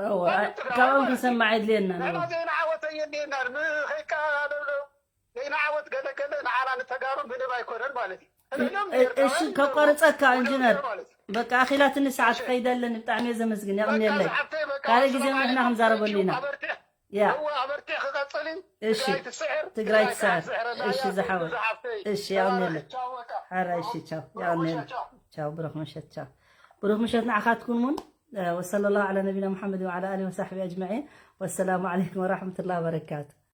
ካብኦም ክንሰማዕ የድልየና ንሕና ዜና ዓወት ኣየድልየና ንኸይካ ዜና ዓወት ገለገለ ንዓና ንተጋሩ ምንም ኣይኮነን ማለት እዩ እሺ ከቋርፀካ ኢንጂነር በቃ ኣኺላትኒ ሰዓት ከይደለን ብጣዕሚ ዘመስግን ያቕንየለይ ካልእ ግዜ ንሕና ክንዛረበሉ ኢና ያ ኣበርቲዕ ክቐፅል እዩ እሺ ትግራይ ትስዕር እሺ ዝሓወት እሺ ያቕንየለይ ሓራ እሺ ቻው ያቕንየለይ ቻው ብሩኽ ምሸት ቻው ብሩኽ ምሸት ንዓኻትኩም እውን وصلى الله على نبينا محمد وعلى آله وصحبه أجمعين والسلام عليكم ورحمة الله وبركاته